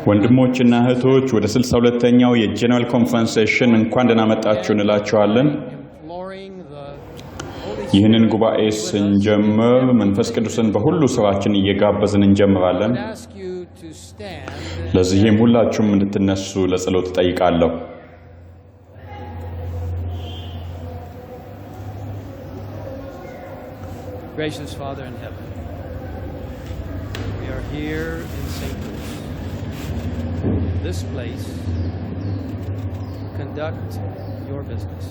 ወንድሞችና እህቶች፣ ወደ 62ኛው የ General Conference session እንኳን ደህና መጣችሁ እንላችኋለን። ይህንን ጉባኤ ስንጀምር መንፈስ ቅዱስን በሁሉ ስራችን እየጋበዝን እንጀምራለን። ለዚህም ሁላችሁም እንድትነሱ ለጸሎት እጠይቃለሁ። Gracious Father in heaven, we are here in St. Louis, in this place, to conduct your business.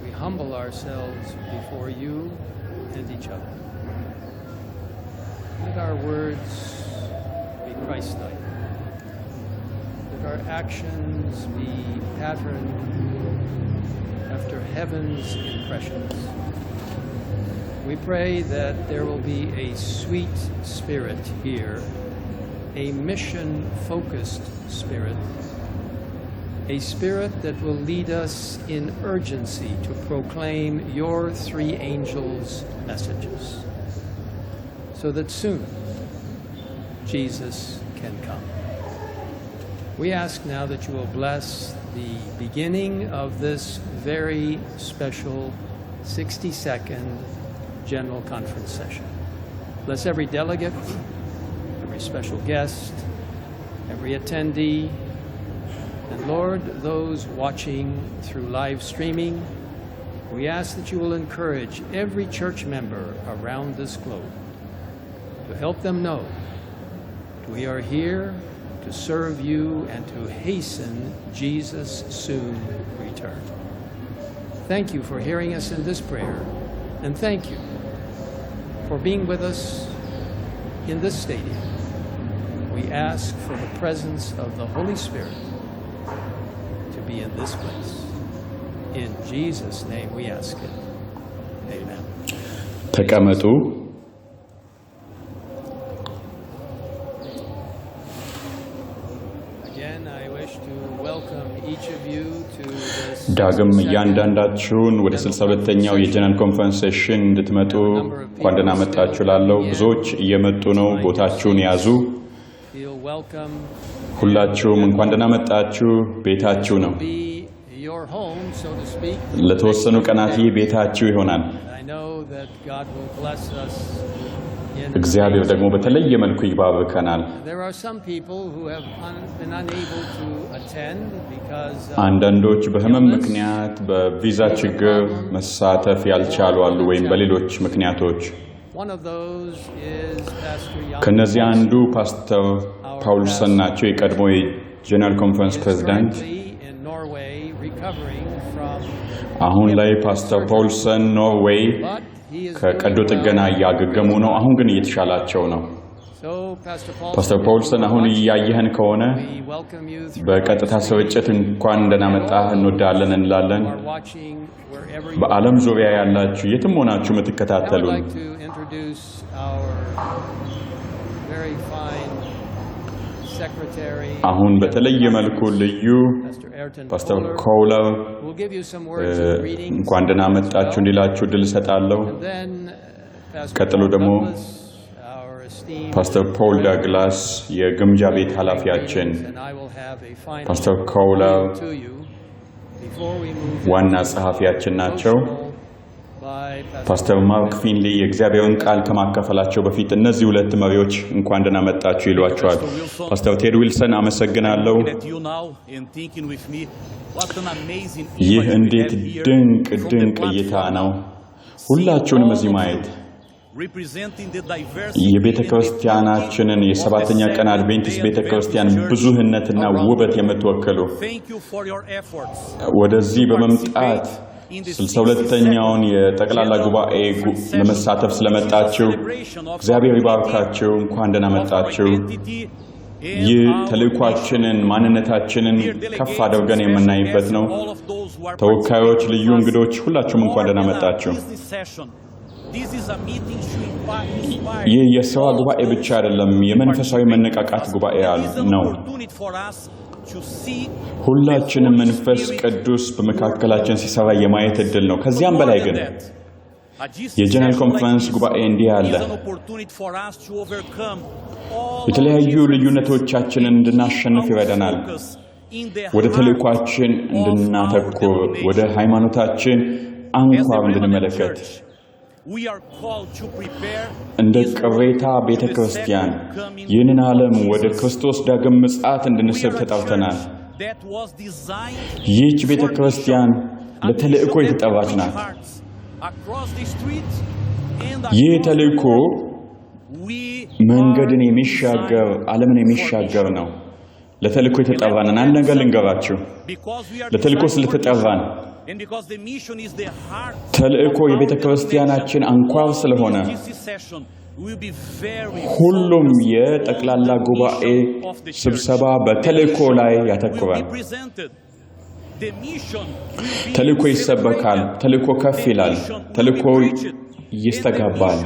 We humble ourselves before you and each other. Let our words be Christ-like. Let our actions be patterned after heaven's impressions. We pray that there will be a sweet spirit here, a mission-focused spirit, a spirit that will lead us in urgency to proclaim your three angels' messages, so that soon Jesus can come. We ask now that you will bless the beginning of this very special 62nd General Conference session. Bless every delegate, every special guest, every attendee, and Lord, those watching through live streaming, we ask that you will encourage every church member around this globe to help them know that we are here to serve you and to hasten Jesus' soon return. Thank you for hearing us in this prayer, and thank you for being with us in this stadium. We ask for the presence of the Holy Spirit to be in this place. In Jesus' name we ask it. Amen. ተቀመጡ። Again, I wish to welcome each of you to this ዳግም 62nd እያንዳንዳችሁን ወደ 62ኛው የ General Conference session እንድትመጡ እንኳን ደህና መጣችሁ እላለሁ። ብዙዎች እየመጡ ነው። ቦታችሁን ያዙ። Feel welcome. ሁላችሁም እንኳን ደህና መጣችሁ። ቤታችሁ ነው። Be your home, so to speak. ለተወሰኑ ቀናት ይህ ቤታችሁ ይሆናል። I know that God will bless us in እግዚአብሔር ደግሞ በተለየ መልኩ ይባርከናል። There are some people who have been unable to attend because of አንዳንዶች በህመም ምክንያት፣ በቪዛ ችግር መሳተፍ ያልቻሉ አሉ፣ ወይም በሌሎች ምክንያቶች። One of those is Pastor Jan ከእነዚህ አንዱ ፓስተር ፓውልሰን ናቸው፣ የቀድሞ የ General Conference He is ፕሬዚዳንት። currently in Norway recovering from አሁን ላይ ፓስተር ፓውልሰን ኖርዌይ but he is ከቀዶ doing ጥገና well. እያገገሙ ነው። አሁን ግን እየተሻላቸው ነው። So Pastor Paulson, ፓስተር ፓውልሰን፣ አሁን እያየህን ከሆነ we welcome you through በቀጥታ ስርጭት እንኳን ደህና መጣህ እንወዳለን እንላለን። are watching wherever you በዓለም ዙሪያ ያላችሁ የትም ሆናችሁ Now I'd የምትከታተሉን like to introduce our very fine secretary, አሁን በተለየ መልኩ ልዩ Pastor Ayrton ፓስተር Kohler, ኮውለር who will give you some words of greetings. እንኳን ደህና መጣችሁ እንዲላችሁ እድል እሰጣለሁ። And then Pastor ቀጥሎ Paul ደግሞ Douglas, our esteemed ፓስተር ፖል ዳግላስ የግምጃ ቤት ኃላፊያችን፣ and I will have a final ፓስተር ኮውለር to you before we move ዋና into ጸሐፊያችን ናቸው። devotional by Pastor ፓስተር ማርክ ፊንሊ የእግዚአብሔርን ቃል ከማካፈላቸው በፊት እነዚህ ሁለት መሪዎች እንኳን ደህና መጣችሁ ይሏቸዋል። ፓስተር ቴድ ዊልሰን፣ አመሰግናለሁ። ይህ እንዴት ድንቅ ድንቅ እይታ ነው! ሁላችሁንም እዚህ ማየት፣ የቤተ ክርስቲያናችንን የሰባተኛ ቀን አድቬንቲስት ቤተ ክርስቲያን ብዙህነትና ውበት የምትወክሉ፣ ወደዚህ በመምጣት 62ኛውን የጠቅላላ ጉባኤ ለመሳተፍ ስለመጣችሁ እግዚአብሔር ይባርካችሁ። እንኳን ደህና መጣችሁ። ይህ ተልእኳችንን ማንነታችንን ከፍ አድርገን የምናይበት ነው። ተወካዮች፣ ልዩ እንግዶች፣ ሁላችሁም እንኳን ደህና መጣችሁ። ይህ የስራ ጉባኤ ብቻ አይደለም፣ የመንፈሳዊ መነቃቃት ጉባኤ ነው። ሁላችንም መንፈስ ቅዱስ በመካከላችን ሲሰራ የማየት እድል ነው። ከዚያም በላይ ግን የ General Conference ጉባኤ እንዲህ ያለ የተለያዩ ልዩነቶቻችንን እንድናሸንፍ ይረዳናል። ወደ ተልእኳችን እንድናተኩር፣ ወደ ሃይማኖታችን አንኳር እንድንመለከት። እንደ ቅሬታ ቤተ ክርስቲያን ይህንን ዓለም ወደ ክርስቶስ ዳግም ምጽአት እንድንስብ ተጠርተናል። ይህች ቤተ ክርስቲያን ለተልእኮ የተጠራች ናት። ይህ ተልእኮ መንገድን የሚሻገር፣ ዓለምን የሚሻገር ነው። ለተልእኮ የተጠራንን አንድ ነገር ልንገራችሁ። ለተልእኮ ስለተጠራን፣ ተልእኮ የቤተ ክርስቲያናችን አንኳር ስለሆነ፣ ሁሉም የጠቅላላ ጉባኤ ስብሰባ በተልእኮ ላይ ያተኩራል። ተልእኮ ይሰበካል። ተልእኮ ከፍ ይላል። ተልእኮ ይስተጋባል።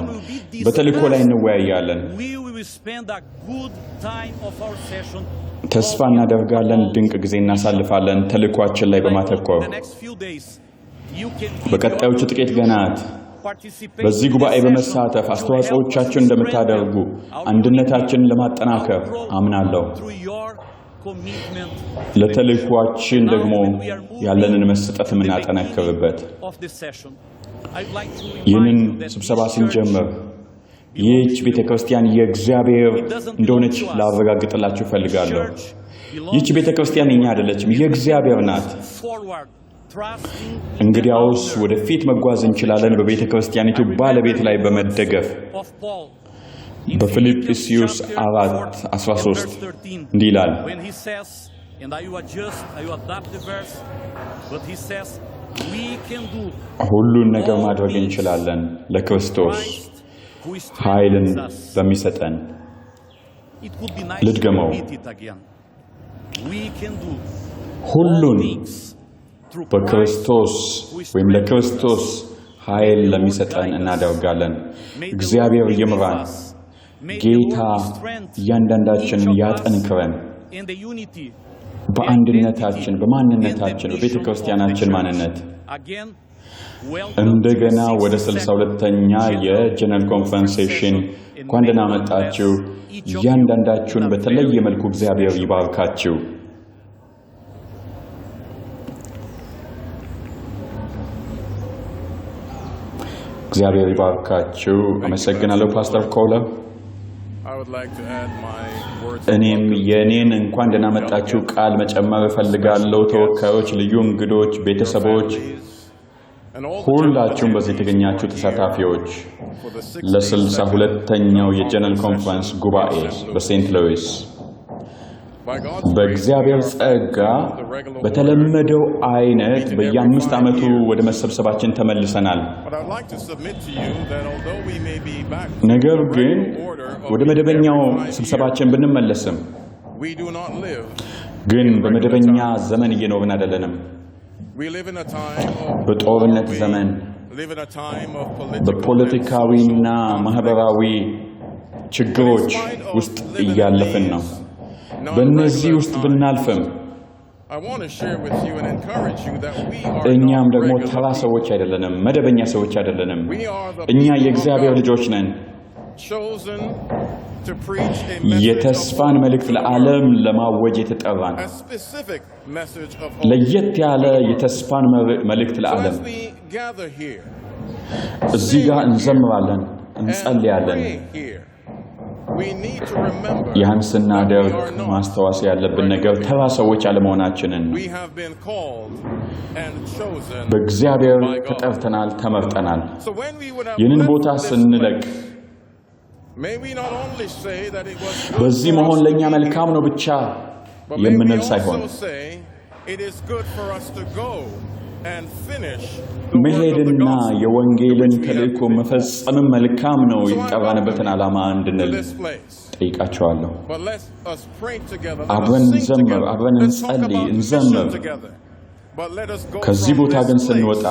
በተልእኮ ላይ እንወያያለን። ተስፋ እናደርጋለን። ድንቅ ጊዜ እናሳልፋለን ተልእኳችን ላይ በማተኮር። በቀጣዮቹ ጥቂት ቀናት በዚህ ጉባኤ በመሳተፍ አስተዋጽኦቻችሁን እንደምታደርጉ አንድነታችንን ለማጠናከር አምናለሁ። ለተልእኳችን ደግሞ ያለንን መሰጠት የምናጠናክርበት። ይህንን ስብሰባ ስንጀምር ይህች ቤተ ክርስቲያን የእግዚአብሔር እንደሆነች ላረጋግጥላችሁ እፈልጋለሁ። ይህች ቤተ ክርስቲያን የኛ አይደለችም፣ የእግዚአብሔር ናት። እንግዲያውስ ወደፊት መጓዝ እንችላለን በቤተ ክርስቲያኒቱ ባለቤት ላይ በመደገፍ። በፊልጵስዩስ 4:13 እንዲህ ይላል፣ ሁሉን ነገር ማድረግ እንችላለን ለክርስቶስ ኃይልን በሚሰጠን። ልድገመው። ሁሉን በክርስቶስ ወይም ለክርስቶስ ኃይል ለሚሰጠን እናደርጋለን። እግዚአብሔር ይምራን። ጌታ እያንዳንዳችንን ያጠንክረን። በአንድነታችን፣ በማንነታችን፣ በቤተ ክርስቲያናችን ማንነት። እንደገና ወደ 62ኛ የ General Conference session እንኳን ደህና መጣችሁ። እያንዳንዳችሁን በተለየ መልኩ እግዚአብሔር ይባርካችሁ። እግዚአብሔር ይባርካችሁ። አመሰግናለሁ ፓስተር ኮለር። እኔም የእኔን እንኳን ደህና መጣችሁ ቃል መጨመር እፈልጋለሁ። ተወካዮች፣ ልዩ እንግዶች፣ ቤተሰቦች፣ ሁላችሁም በዚህ የተገኛችሁ ተሳታፊዎች ለ62ኛው የ General Conference ጉባኤ በሴንት ሉዊስ። በእግዚአብሔር ጸጋ በተለመደው አይነት በየ5 ዓመቱ ወደ መሰብሰባችን ተመልሰናል። ነገር ግን ወደ መደበኛው ስብሰባችን ብንመለስም ግን በመደበኛ ዘመን እየኖርን አይደለንም። በጦርነት ዘመን፣ በፖለቲካዊና ማህበራዊ ችግሮች ውስጥ እያለፍን ነው። በእነዚህ ውስጥ ብናልፍም እኛም ደግሞ ተራ ሰዎች አይደለንም፣ መደበኛ ሰዎች አይደለንም። እኛ የእግዚአብሔር ልጆች ነን። የተስፋን መልእክት ለዓለም ለማወጅ የተጠራን፣ ለየት ያለ የተስፋን መልእክት ለዓለም። እዚህ ጋር እንዘምራለን፣ እንጸልያለን። ያን ስናደርግ ማስታወስ ያለብን ነገር ተራ ሰዎች አለመሆናችንን ነው። በእግዚአብሔር ተጠርተናል፣ ተመርጠናል። ይህንን ቦታ ስንለቅ በዚህ መሆን ለእኛ መልካም ነው ብቻ የምንል ሳይሆን መሄድና የወንጌልን ተልእኮ መፈጸምም መልካም ነው የተጠራንበትን ዓላማ እንድንል ጠይቃቸዋለሁ። አብረን እንዘምር፣ አብረን እንጸልይ፣ እንዘምር። ከዚህ ቦታ ግን ስንወጣ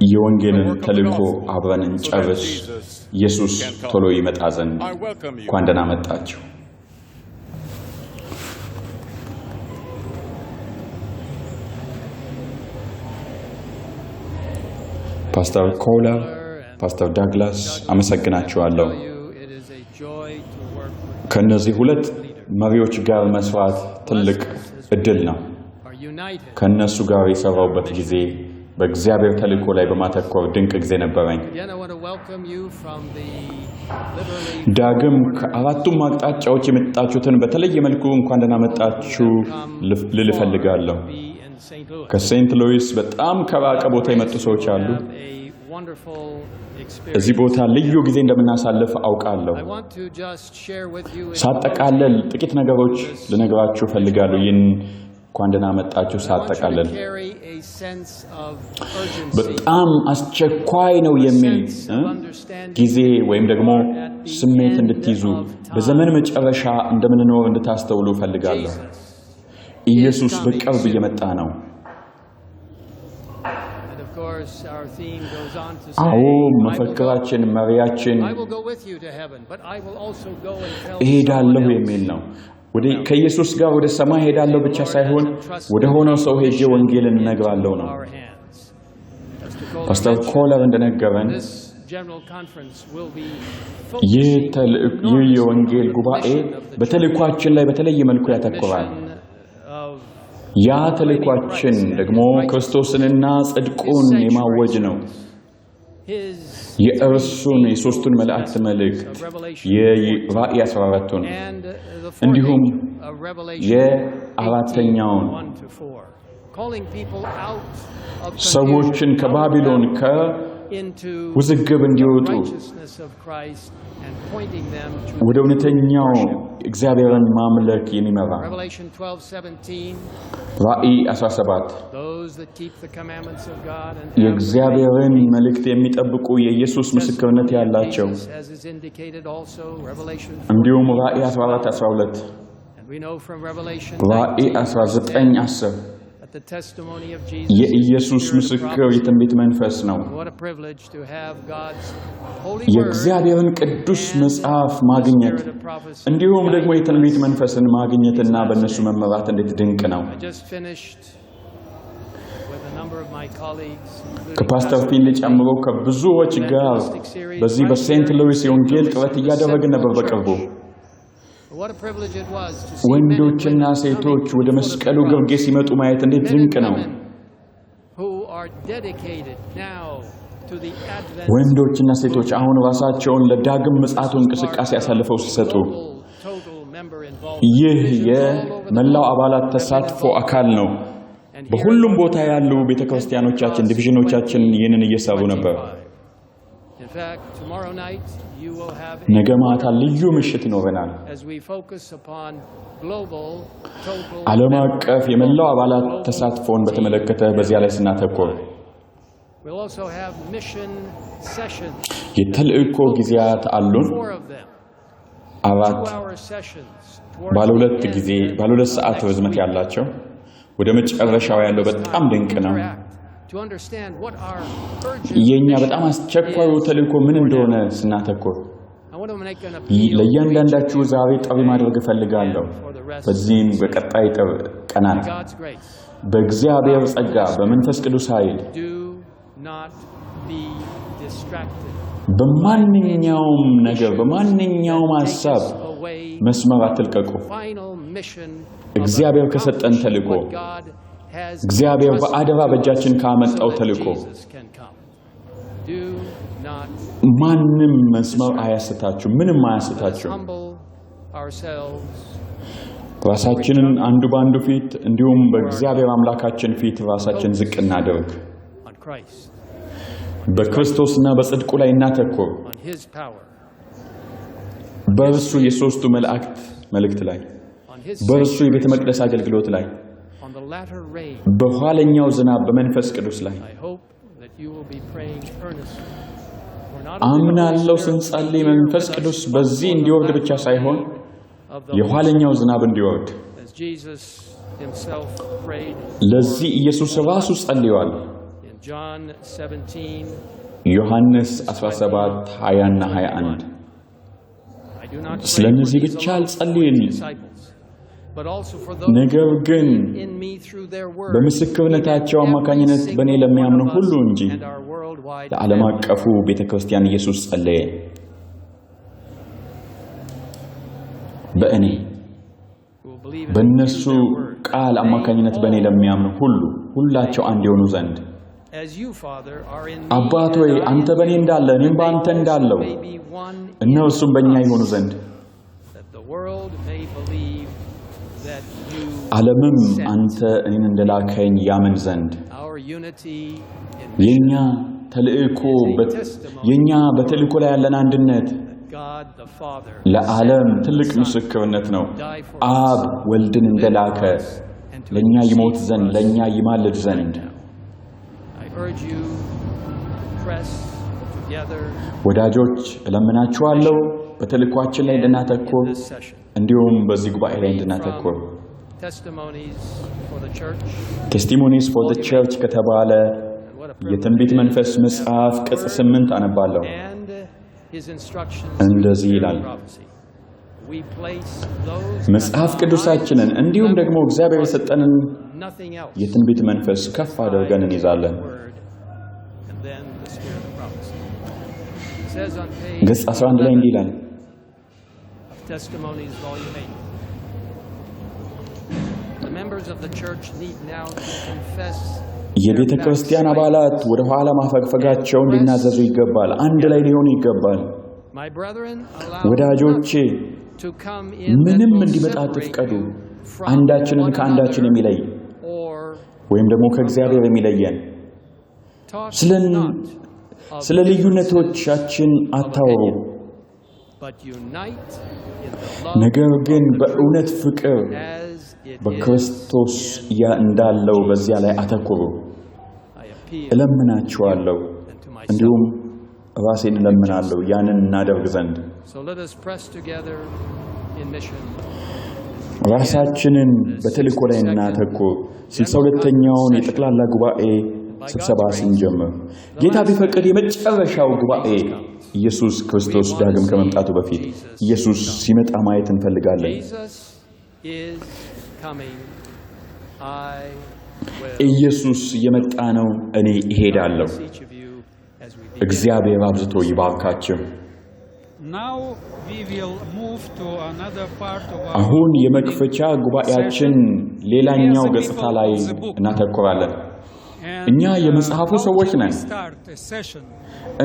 የወንጌልን ተልእኮ አብረን እንጨርስ፣ ኢየሱስ ቶሎ ይመጣ ዘንድ። እንኳን ደህና መጣችሁ። ፓስተር ኮለር፣ ፓስተር ዳግላስ አመሰግናችኋለሁ። ከእነዚህ ሁለት መሪዎች ጋር መስራት ትልቅ እድል ነው። Are united. ከእነሱ ጋር የሰራሁበት ጊዜ በእግዚአብሔር ተልእኮ ላይ በማተኮር ድንቅ ጊዜ ነበረኝ። Again, I want to welcome you from the literally ዳግም ከአራቱም አቅጣጫዎች የመጣችሁትን በተለየ መልኩ እንኳን ደህና መጣችሁ ልል እፈልጋለሁ። be in St. Louis. ከሴንት ሉዊስ በጣም ከራቀ ቦታ የመጡ ሰዎች አሉ። Have a wonderful እዚህ experience. ቦታ ልዩ ጊዜ እንደምናሳልፍ አውቃለሁ። I want to just share with you in ሳጠቃለል ጥቂት ነገሮች ልነግራችሁ እፈልጋለሁ። ይህን እንኳን ደህና መጣችሁ I want you ሳጠቃለል to carry a sense of urgency, በጣም አስቸኳይ ነው የሚል sense እ of understanding ጊዜ ወይም ደግሞ ስሜት እንድትይዙ በዘመን መጨረሻ እንደምንኖር እንድታስተውሉ እፈልጋለሁ። Jesus. ኢየሱስ በቅርብ እየመጣ ነው። And of course, our theme goes on to say, አዎ I will go, መፈክራችን፣ መሪያችን I will go with you to heaven, but I will also go and tell እሄዳለሁ someone የሚል else. ነው። ወደ ከኢየሱስ ጋር ወደ ሰማይ ሄዳለሁ ብቻ ሳይሆን ወደ ሆነው ሰው ሄጄ ወንጌልን እነግራለሁ ነው። Our hands. Pastor Kohler ፓስተር mentioned ኮለር እንደነገረን this general conference will be ይህ focusing ይህ የወንጌል enormously on the ጉባኤ mission of the በተልእኳችን ላይ በተለየ መልኩ ያተኩራል። mission of ያ ተልእኳችን ደግሞ ክርስቶስንና ጽድቁን የማወጅ ነው። his የእርሱን የሦስቱን መላእክት መልእክት of Revelation የራእይ 14ቱን and the fourth እንዲሁም angel of Revelation የአራተኛውን 18, 1 to 4, calling people out of ሰዎችን confusion, ከባቢሎን into ከውዝግብ እንዲወጡ righteousness of Christ and pointing them to ወደ እውነተኛው እግዚአብሔርን ማምለክ የሚመራ Revelation 12:17, ራእይ 17 those that keep the commandments of God and have the የእግዚአብሔርን faith of መልእክት የሚጠብቁ የኢየሱስ ምስክርነት testimony of ያላቸው Jesus, as is indicated also Revelation 14, እንዲሁም ራእይ 14 12 and we know from Revelation ራእይ 19, 19 10 that the testimony of Jesus is the የኢየሱስ spirit of ምስክር prophecy. የትንቢት መንፈስ ነው። What a privilege to have God's holy word የእግዚአብሔርን ቅዱስ and መጽሐፍ the ማግኘት spirit of prophecy እንዲሁም ደግሞ guiding የትንቢት us. መንፈስን ማግኘትና በእነሱ መመራት እንዴት ድንቅ ነው። I just finished with a number of my colleagues, including ከፓስተር Pastor ፊንሊ ጨምሮ ከብዙዎች ጋር evangelistic series በዚህ right በሴንት here in ሉዊስ St. የወንጌል Louis ጥረት in the እያደረግን Central ነበር። በቅርቡ Church. What a privilege it was to see men and ወንዶችና women coming ሴቶች to ወደ the foot of the መስቀሉ ግርጌ cross. ሲመጡ ማየት እንዴት Men ድንቅ and ነው። women who are dedicated now to the advent ወንዶችና ሴቶች አሁን ራሳቸውን ለዳግም ምጽአቱ እንቅስቃሴ አሳልፈው ሲሰጡ global total member involvement. ይህ Divisions all over the የመላው globe አባላት have been ተሳትፎ involved. አካል ነው። And here በሁሉም ቦታ ያሉ ቤተ ክርስቲያኖቻችን፣ ዲቪዥኖቻችን ይህንን እየሰሩ ነበር። 25. In fact, tomorrow night you will have a ነገ ማታ ልዩ ምሽት ይኖረናል። as we focus upon global total ዓለም member አቀፍ የመላው አባላት global ተሳትፎን በተመለከተ በዚያ ላይ ስናተኩር We'll also have mission sessions, የተልእኮ ጊዜያት አሉን። four of them, አራት 2-hour sessions towards ባለ the ሁለት end ጊዜ ባለ ሁለት of ሰዓት next ርዝመት week. ያላቸው ወደ መጨረሻው ያለው በጣም ድንቅ ነው። Interact to understand what our urgent የእኛ mission በጣም አስቸኳዩ is ተልእኮ ምን for እንደሆነ now. ስናተኩር I want to make an appeal to each ለእያንዳንዳችሁ of you ዛሬ ጥሪ ማድረግ እፈልጋለሁ። and for the rest በዚህም of the session. በቀጣይ ቀናት By God's grace, በእግዚአብሔር ጸጋ በመንፈስ ቅዱስ ኃይል do not be distracted በማንኛውም ነገር issues በማንኛውም that take ሀሳብ us away መስመር አትልቀቁ። final mission of እግዚአብሔር ከሰጠን accomplishing ተልእኮ what God has እግዚአብሔር entrusted በአደራ to us በእጃችን ካመጣው so that ተልእኮ Jesus can come. Do not ማንም መስመር አያስታችሁ፣ ምንም let us አያስታችሁ። humble ourselves ራሳችንን አንዱ በአንዱ ፊት እንዲሁም በእግዚአብሔር አምላካችን ፊት ራሳችን ዝቅ እናድርግ። on Christ, በክርስቶስና በጽድቁ ላይ እናተኩር። on His power, በእርሱ የሦስቱ መላእክት መልእክት ላይ፣ on His በእርሱ የቤተ sanctuary መቅደስ አገልግሎት ላይ፣ on the latter rain. በኋለኛው ዝናብ በመንፈስ ቅዱስ ላይ I hope that you will be praying earnestly. For not only the Holy አምናለሁ። Spirit will be ስንጸልይ here መንፈስ with us, ቅዱስ but በዚህ for the እንዲወርድ ብቻ latter ሳይሆን rain of the Holy የኋለኛው ዝናብ እንዲወርድ Spirit, as Jesus himself prayed ለዚህ ኢየሱስ ራሱ ጸልዮአል። in John 17, ዮሐንስ 17 20 እና 21 I do not ስለ pray for እነዚህ these ብቻ alone, አልጸልይም፣ for his disciples, but also for those ነገር who ግን believe in me through their word, በምስክርነታቸው even every አማካኝነት በእኔ single ለሚያምኑ one of ሁሉ us እንጂ and our worldwide ለዓለም family. አቀፉ ቤተ ክርስቲያን ኢየሱስ ጸለየ። በእኔ በእነሱ ቃል አማካኝነት በእኔ ለሚያምኑ ሁሉ ሁላቸው አንድ የሆኑ ዘንድ አባት ሆይ አንተ በእኔ እንዳለ እኔም በአንተ እንዳለው እነርሱም በእኛ ይሆኑ ዘንድ ዓለምም አንተ እኔን እንደላከኝ ያምን ዘንድ። የኛ ተልእኮ የኛ በተልእኮ ላይ ያለን አንድነት ለዓለም ትልቅ ምስክርነት ነው። አብ ወልድን እንደላከ ለኛ ይሞት ዘንድ ለኛ ይማልድ ዘንድ። ወዳጆች እለምናችኋለሁ በተልእኳችን ላይ እንድናተኩር እንዲሁም በዚህ ጉባኤ ላይ እንድናተኩር። Testimonies for the Church ከተባለ የትንቢት መንፈስ መጽሐፍ ቅጽ 8 አነባለሁ። እንደዚህ ይላል። መጽሐፍ ቅዱሳችንን እንዲሁም ደግሞ እግዚአብሔር የሰጠንን የትንቢት መንፈስ ከፍ አድርገን እንይዛለን። ገጽ 11 ላይ እንዲህ ይላል። የቤተ ክርስቲያን አባላት ወደ ኋላ ማፈግፈጋቸውን ሊናዘዙ ይገባል። አንድ ላይ ሊሆኑ ይገባል። ወዳጆቼ ምንም እንዲመጣ አትፍቀዱ። አንዳችንን ከአንዳችን የሚለይ ወይም ደግሞ ከእግዚአብሔር የሚለየን። ስለ ልዩነቶቻችን አታውሩ፣ ነገር ግን በእውነት ፍቅር በክርስቶስ እንዳለው በዚያ ላይ አተኩሩ። እለምናችኋለሁ እንዲሁም ራሴን እለምናለሁ ያንን እናደርግ ዘንድ። ራሳችንን በተልእኮ ላይ እናተኩር። 62ኛውን የጠቅላላ ጉባኤ ስብሰባ ስንጀምር ጌታ ቢፈቅድ የመጨረሻው ጉባኤ ኢየሱስ ክርስቶስ ዳግም ከመምጣቱ በፊት ኢየሱስ ሲመጣ ማየት እንፈልጋለን። ኢየሱስ እየመጣ ነው፣ እኔ እሄዳለሁ። እግዚአብሔር አብዝቶ ይባርካችሁ። አሁን የመክፈቻ ጉባኤያችን ሌላኛው ገጽታ ላይ እናተኩራለን። እኛ የመጽሐፉ ሰዎች ነን።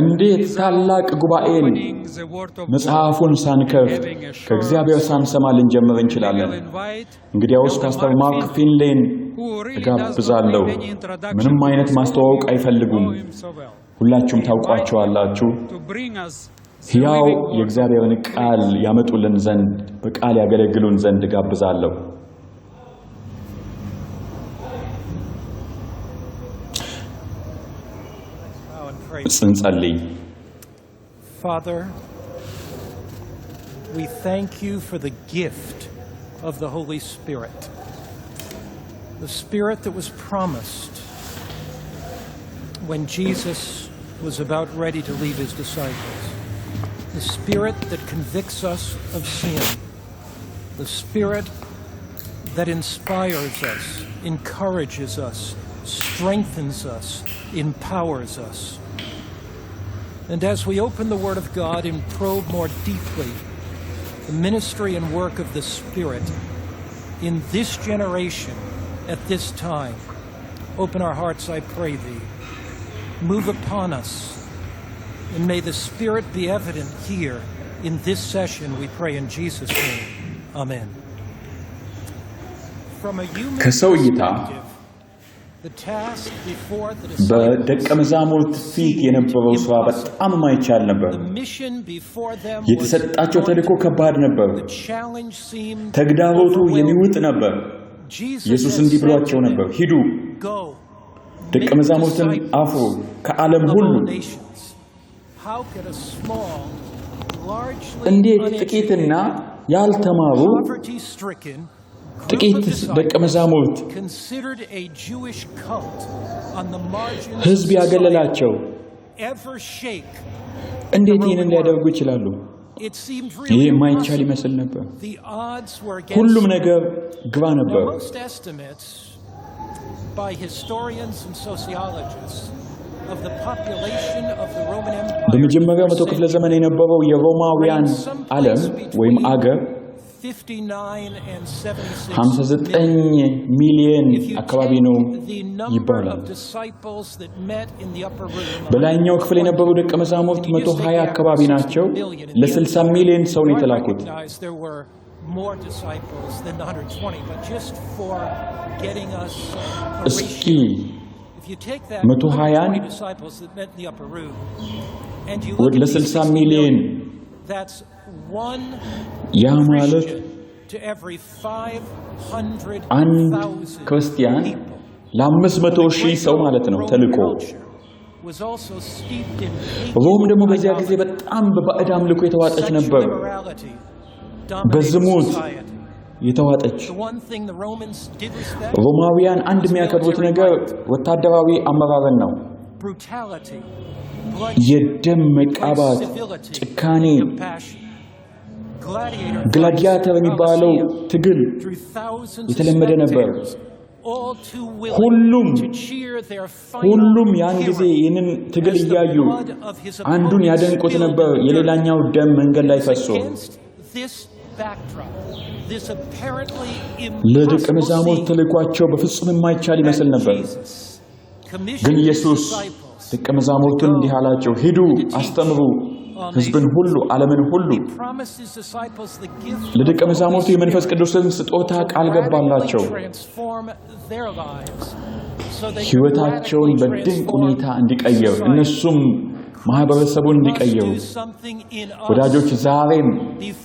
እንዴት ታላቅ ጉባኤን መጽሐፉን ሳንከፍት ከእግዚአብሔር ሳንሰማ ልንጀምር እንችላለን? እንግዲያውስ ፓስተር ማርክ ፊንሌን እጋብዛለሁ። ምንም አይነት ማስተዋወቅ አይፈልጉም። ሁላችሁም ታውቋቸዋላችሁ። ሕያው የእግዚአብሔርን ቃል ያመጡልን ዘንድ በቃል ያገለግሉን ዘንድ እጋብዛለሁ። እንጸልይ። Father, we thank you for the gift of the Holy Spirit, the Spirit that was promised when Jesus was about ready to leave his disciples, the Spirit that convicts us of sin, the Spirit that inspires us, encourages us, strengthens us, empowers us. And as we open the Word of God and probe more deeply the ministry and work of the Spirit in this generation, at this time, open our hearts, I pray Thee. Move upon us, and may the Spirit be evident here in this session, we pray in Jesus' name. Amen. From a human ከሰው እይታ perspective, the task before the በደቀ disciples, መዛሙርት ፊት የነበረው ሥራ በጣም የማይቻል ነበር። the mission before them was የተሰጣቸው ተልእኮ ከባድ ነበር። the challenge seemed ተግዳሮቱ የሚውጥ overwhelming. ነበር። Jesus ኢየሱስ had እንዲህ said ብሏቸው to ነበር፣ them, ሂዱ Go, ደቀ make መዛሙርትን አፍሩ disciples ከዓለም of ሁሉ። all nations. How could a small, largely እንዴት ጥቂትና uneducated, ያልተማሩ poverty-stricken group ጥቂት of ደቀ disciples መዛሙርት considered a Jewish cult on the margins of ሕዝብ society ያገለላቸው ever shake እንዴት the ይህንን Roman ሊያደርጉ world? ይችላሉ? It seemed ይህ really የማይቻል impossible. ይመስል ነበር። The odds were ሁሉም against them. ነገር ግራ Now, ነበር። most estimates by historians and sociologists of the population of the Roman Empire in the በመጀመሪያው first መቶ ክፍለ century ዘመን የነበረው የሮማውያን ran ዓለም someplace ወይም between አገር 59 and 76 59 ሚሊዮን If you አካባቢ ነው take the number ይባላል። of disciples that met in the upper room, በላይኛው ክፍል የነበሩ ደቀ መዛሙርት 120 አካባቢ ናቸው። ለ60 ሚሊዮን ሰው ነው I የተላኩት። recognize there were more disciples than the 120, but just for getting us a እስኪ ratio, if you take that 120 120 disciples that met in the upper room, and you look at these ለ60 60 ሚሊዮን million, that's one ያ ማለት Christian to every አንድ 500,000 ክርስቲያን people. ለ500 ሺህ ሰው ማለት ነው ተልኮ። Was also steeped in ሮም ደግሞ በዚያ ጊዜ በጣም በባዕድ አምልኮ የተዋጠች ነበር፣ immorality dominated በዝሙት society. የተዋጠች። The one thing the Romans did respect, ሮማውያን አንድ የሚያከብሩት ነገር ወታደራዊ አመራርን ነው። brutality, የደም መቃባት፣ civility, ጭካኔ፣ compassion. Gladiator ግላዲያተር የሚባለው Colosseum ትግል drew thousands of የተለመደ ነበር። spectators, all too willing ሁሉም to cheer their final ሁሉም ያን ጊዜ hero ይህንን ትግል as the እያዩ blood of his አንዱን opponent ያደንቁት spilled ነበር፣ in the dirt. የሌላኛው ደም መንገድ ላይ ፈሶ። Against this backdrop, this apparently ለደቀ impossible መዛሙርት scene ተልኳቸው በፍጹም የማይቻል ይመስል that ነበር። Jesus ግን commissioned his ኢየሱስ disciples ደቀ መዛሙርቱን እንዲህ አላቸው፣ ሂዱ፣ አስተምሩ ሕዝብን ሁሉ፣ ዓለምን ሁሉ። He promised his disciples the gift of ለደቀ the Holy መዛሙርቱ የመንፈስ Spirit ቅዱስን ስጦታ to ቃል radically ገባላቸው፣ transform their lives so they could ሕይወታቸውን radically በድንቅ transform ሁኔታ እንዲቀየር society. እነሱም ማኅበረሰቡን Must እንዲቀይሩ። do something in us ወዳጆች ዛሬም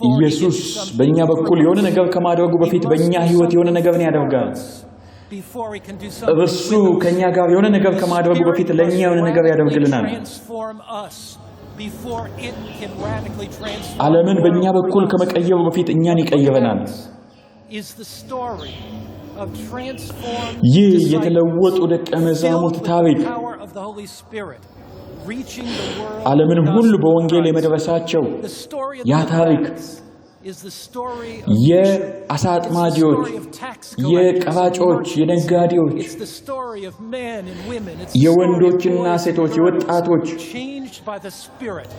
ኢየሱስ በእኛ በኩል የሆነ ነገር ከማድረጉ በፊት በእኛ ሕይወት የሆነ ነገርን ያደርጋል። before he can do something እርሱ with us. ከእኛ ጋር የሆነ ነገር ከማድረጉ በፊት ለእኛ የሆነ ነገር ያደርግልናል። Transform us before it can radically transform ዓለምን the በእኛ world በኩል through us. ከመቀየሩ በፊት እኛን ይቀይረናል። Is the story of transformed ይህ disciples የተለወጡ ደቀ filled መዛሙርት with the ታሪክ power of the Holy Spirit, reaching the world ዓለምን with the ሁሉ gospel of በወንጌል Christ. የመድረሳቸው The story of ያ the ታሪክ Acts is the story of fishermen. የአሳ It's the አጥማጆች፣ story of tax collectors and የቀራጮች፣ merchants. የነጋዴዎች፣ It's the story of men and women. It's the story of የወንዶችና boys and ሴቶች፣ girls የወጣቶች changed by the Spirit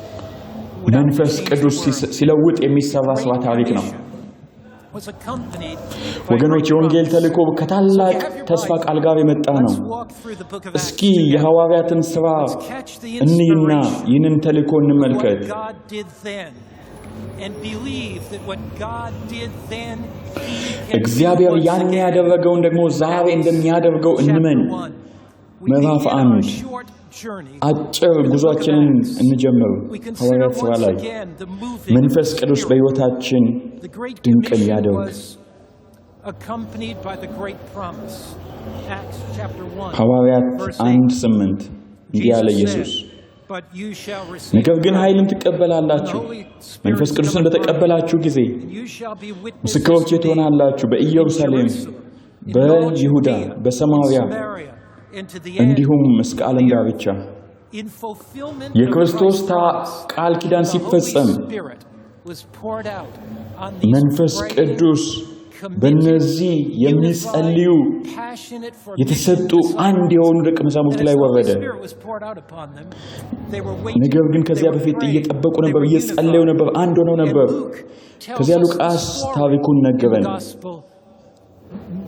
without መንፈስ change ቅዱስ the world. ሲለውጥ የሚሰራ ስራ Great ታሪክ ነው። Commission was accompanied by ወገኖች great የወንጌል promise. ተልእኮ ከታላቅ ተስፋ ቃል ጋር የመጣ ነው። Let's walk through the book of Acts እስኪ together. የሐዋርያትን ሥራ Let's catch the እንይና inspiration ይህንን ተልእኮ እንመልከት። what God did then and believe that what God did then he can do እግዚአብሔር once ያን again. ያደረገውን ደግሞ ዛሬ እንደሚያደርገው Chapter እንመን። 1. We ምዕራፍ begin our 1 short journey አጭር in the book of ጉዟችንን Acts. እንጀምር። We consider ሐዋርያት ሥራ once ላይ again the moving of መንፈስ the ቅዱስ Spirit. በሕይወታችን The Great ድንቅን Commission ያደርግ። was accompanied by the great promise. Acts chapter 1, ሐዋርያት verse 1 8. 8 እንዲህ አለ Jesus ኢየሱስ፣ said, "But you shall receive ነገር ግን power ኃይልን when the ትቀበላላችሁ፣ Holy Spirit መንፈስ has ቅዱስን come upon you, በተቀበላችሁ ጊዜ and you shall be witnesses ምስክሮቼ to me ትሆናላችሁ in በኢየሩሳሌም፣ Jerusalem, in all በይሁዳ፣ Judea, in በሰማርያ Samaria, and to the end እንዲሁም እስከ of ዓለም the earth." ዳርቻ። In fulfillment of የክርስቶስ Christ's promise, ቃል ኪዳን the Holy ሲፈጸም Spirit was poured out on these መንፈስ praying, ቅዱስ committed, በእነዚህ የሚጸልዩ unified, passionate for mission የተሰጡ አንድ disciples. የሆኑ ደቀ መዛሙርት And as ላይ the Holy ወረደ። Spirit was poured out upon them, they were waiting, ነገር ግን they ከዚያ were በፊት praying, እየጠበቁ they ነበር፣ were እየጸለዩ unified. ነበር፣ አንድ ሆነው And ነበር። Luke tells ከዚያ us the ሉቃስ story ታሪኩን in the ነገረን። gospel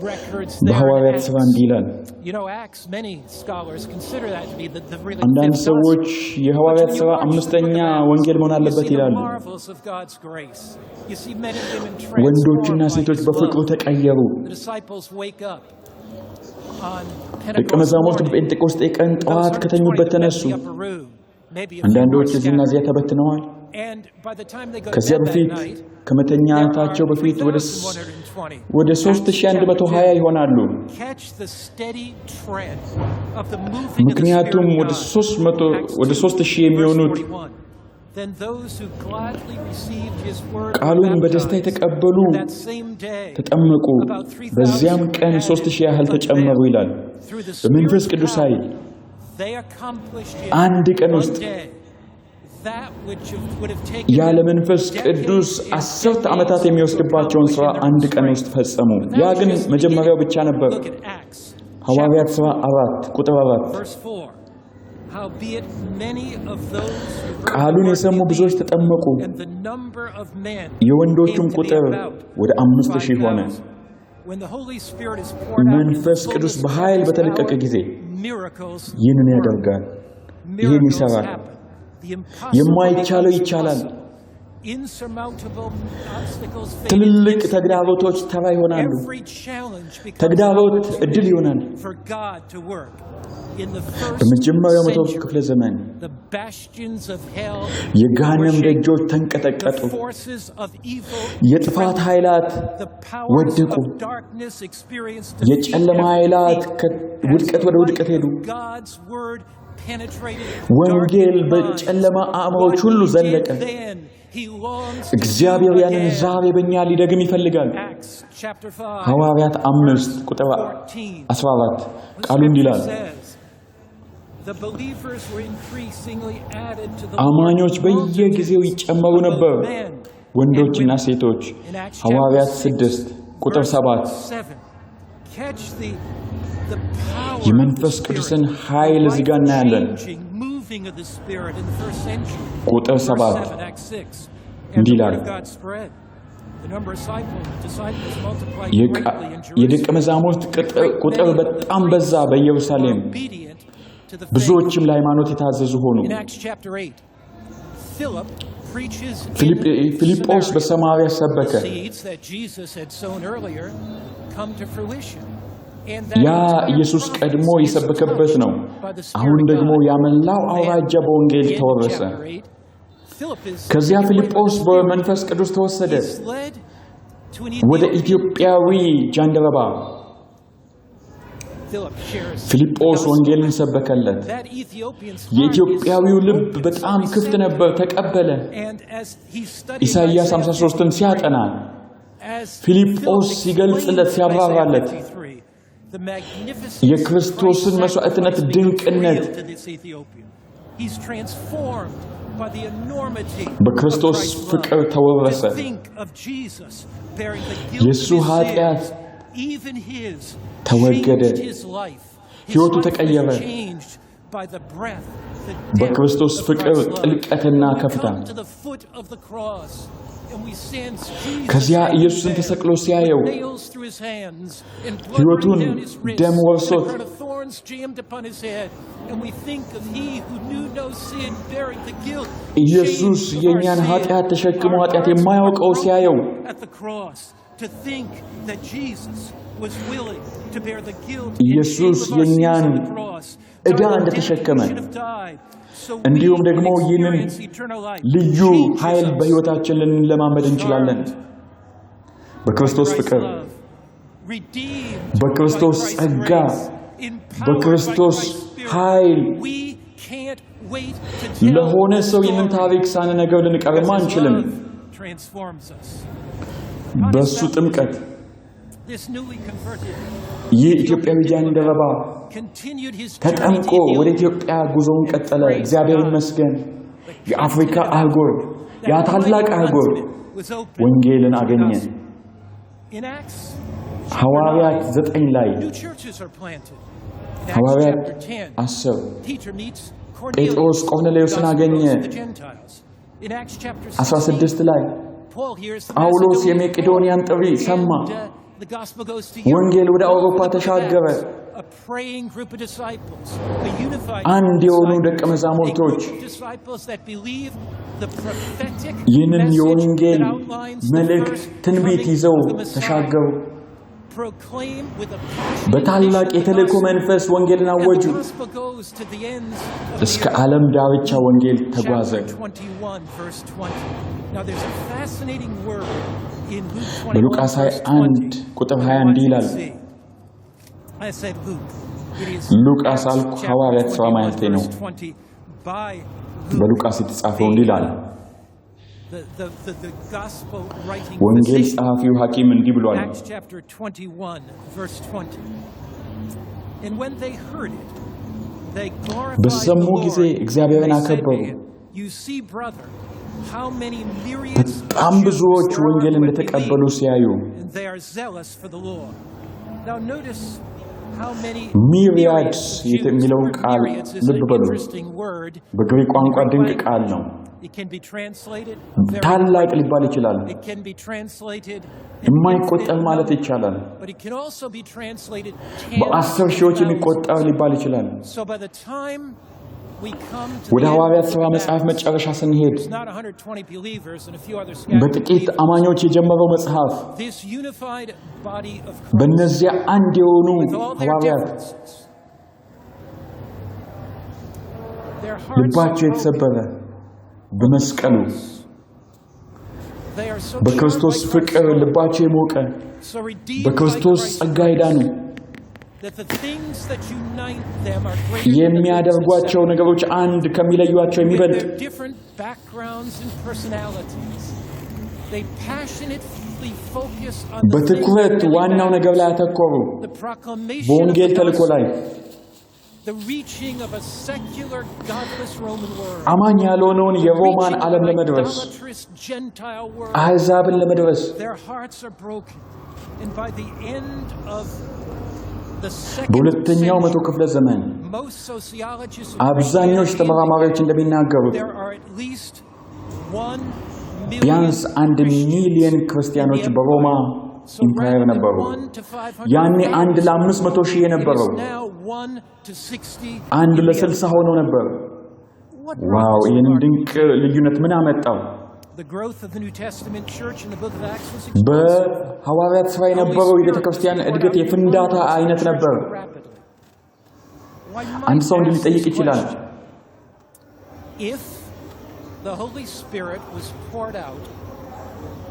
records there in በሐዋርያት ሥራ Acts. እንዲህ ይላል። You know, Acts, many scholars consider that to be the really አንዳንድ fifth ሰዎች gospel. But የሐዋርያት when you ሥራ watch the book አምስተኛ of Acts, ወንጌል መሆን you አለበት see the ይላሉ። marvels of God's grace. You see men and women transformed ወንዶችና by ሴቶች His በፍቅሩ love. ተቀየሩ። The disciples wake up on ደቀ Pentecost መዛሙርት morning. በጴንጤቆስጤ ቀን Those ጠዋት 120 ከተኙበት that met in ተነሱ። the upper room, maybe a few more አንዳንዶች እዚህና scattered. እዚያ ተበትነዋል። And by the time they go to ከዚያ bed that በፊት night, there are ከመተኛታቸው በፊት 3,120. ወደ Acts chapter 3120 2. ይሆናሉ። Catch the steady trend of the moving of the ምክንያቱም Spirit of ወደ God. 300 Acts ወደ 2, 3000 verse የሚሆኑት 41. Then those who gladly received his word were ቃሉን በደስታ baptized. የተቀበሉ And that same day, ተጠመቁ። about በዚያም 3,000 were ቀን added 3000 ያህል unto ተጨመሩ them. ይላል። Through the በመንፈስ Spirit's ቅዱስ power, ኃይል they accomplished in አንድ ቀን one ውስጥ day that which would have taken ያለ them መንፈስ decades ቅዱስ and አስርተ decades ዓመታት to የሚወስድባቸውን accomplish ሥራ in their own አንድ ቀን strength. ውስጥ ፈጸሙ። But ያ that was ግን just the መጀመሪያው beginning. ብቻ ነበር። Look at Acts ሐዋርያት chapter ሥራ 4, 4 ቁጥር 4 verse 4. ቃሉን የሰሙ ብዙዎች ተጠመቁ፣ የወንዶቹም ቁጥር ወደ 5,000 ሆነ። መንፈስ ቅዱስ በኃይል በተለቀቀ ጊዜ ይህንን ያደርጋል፣ ይህን ይሠራል። የማይቻለው ይቻላል። ትልልቅ ተግዳሮቶች ተራ ይሆናሉ። ተግዳሮት ዕድል ይሆናል። በመጀመሪያው መቶ ክፍለ ዘመን የገሃነም ደጆች ተንቀጠቀጡ። የጥፋት ኃይላት ወደቁ። የጨለማ ኃይላት ውድቀት ወደ ውድቀት ሄዱ። ወንጌል በጨለማ አእምሮች ሁሉ ዘለቀ። እግዚአብሔር ያንን ዛሬ በእኛ ሊደግም ይፈልጋል። ሐዋርያት 5 ቁጥር 14 ቃሉ እንዲህ ይላል፣ አማኞች በየጊዜው ይጨመሩ ነበር፣ ወንዶችና ሴቶች። ሐዋርያት 6 ቁጥር 7። የመንፈስ ቅዱስን ኃይል እዚህ ጋር እናያለን። ቁጥር 7 እንዲህ ይላል፣ የደቀ መዛሙርት ቁጥር በጣም በዛ በኢየሩሳሌም፣ ብዙዎችም ለሃይማኖት የታዘዙ ሆኑ። ፊልጶስ በሰማርያ ሰበከ። ያ ኢየሱስ ቀድሞ የሰበከበት ነው። አሁን ደግሞ ያመላው አውራጃ በወንጌል ተወረሰ። ከዚያ ፊልጶስ በመንፈስ ቅዱስ ተወሰደ ወደ ኢትዮጵያዊ ጃንደረባ። ፊልጶስ ወንጌልን ሰበከለት። የኢትዮጵያዊው ልብ በጣም ክፍት ነበር፣ ተቀበለ። ኢሳይያስ 53ን ሲያጠና ፊልጶስ ሲገልጽለት፣ ሲያብራራለት የክርስቶስን መስዋዕትነት ድንቅነት በክርስቶስ ፍቅር ተወረሰ። የእሱ ኃጢአት ተወገደ፣ ሕይወቱ ተቀየረ። በክርስቶስ ፍቅር ጥልቀትና ከፍታ። ከዚያ ኢየሱስን ተሰቅሎ ሲያየው ሕይወቱን ደም ወርሶት ኢየሱስ የእኛን ኃጢአት ተሸክሞ ኃጢአት የማያውቀው ሲያየው ኢየሱስ የእኛን ዕዳ እንደተሸከመ እንዲሁም ደግሞ ይህንን ልዩ ኃይል በሕይወታችን ልንለማመድ እንችላለን። በክርስቶስ ፍቅር፣ በክርስቶስ ጸጋ፣ በክርስቶስ ኃይል ለሆነ ሰው ይህንን ታሪክ ሳንነግረው ልንቀርማ አንችልም። በእሱ ጥምቀት ይህ ኢትዮጵያዊ ጃንደረባ ተጠምቆ ወደ ኢትዮጵያ ጉዞውን ቀጠለ። እግዚአብሔር ይመስገን። የአፍሪካ አህጉር፣ ያ ታላቅ አህጉር ወንጌልን አገኘ። ሐዋርያት 9 ላይ፣ ሐዋርያት 10 ጴጥሮስ ቆርኔሌዎስን አገኘ። 16 ላይ ጳውሎስ የመቄዶንያን ጥሪ ሰማ። ወንጌል ወደ አውሮፓ ተሻገረ። አንድ የሆኑ ደቀ መዛሙርቶች ይህንን የወንጌል መልእክት ትንቢት ይዘው ተሻገሩ። በታላቅ የተልእኮ መንፈስ ወንጌልን አወጁ። እስከ ዓለም ዳርቻ ወንጌል ተጓዘ። በሉቃስ 21 ቁጥር 20 እንዲህ ይላል። ሉቃስ አልኩ፣ ሐዋርያት ሥራ ማለቴ ነው። በሉቃስ የተጻፈው እንዲህ ይላል። ወንጌል ጸሐፊው ሐኪም እንዲህ ብሏል። በሰሙ ጊዜ እግዚአብሔርን አከበሩ። በጣም ብዙዎች ወንጌል እንደተቀበሉ ሲያዩ Myriads የሚለውን ቃል ልብ በሉ። በግሪክ ቋንቋ ድንቅ ቃል ነው። ታላቅ ሊባል ይችላል። የማይቆጠር ማለት ይቻላል። በአስር ሺዎች የሚቆጠር ሊባል ይችላል። ወደ ሐዋርያት ሥራ መጽሐፍ መጨረሻ ስንሄድ በጥቂት አማኞች የጀመረው መጽሐፍ በእነዚያ አንድ የሆኑ ሐዋርያት ልባቸው የተሰበረ በመስቀሉ በክርስቶስ ፍቅር ልባቸው የሞቀ በክርስቶስ ጸጋ የዳኑ የሚያደርጓቸው ነገሮች አንድ ከሚለዩአቸው የሚበልጥ በትኩረት ዋናው ነገር ላይ አተኮሩ። በወንጌል ተልእኮ ላይ አማኝ ያልሆነውን የሮማን ዓለም ለመድረስ፣ አሕዛብን ለመድረስ በሁለተኛው መቶ ክፍለ ዘመን አብዛኞች ተመራማሪዎች እንደሚናገሩት ቢያንስ 1 ሚሊዮን ክርስቲያኖች በሮማ empire ነበሩ። ያኔ 1 ለ500 ሺህ የነበረው 1 ለ60 ሆኖ ነበር። Wow! ይህንን ድንቅ ልዩነት ምን አመጣው? በሐዋርያት ሥራ የነበረው የቤተ ክርስቲያን እድገት የፍንዳታ አይነት ነበር። አንድ ሰው እንዲህ ሊጠይቅ ይችላል። If the Holy Spirit was poured out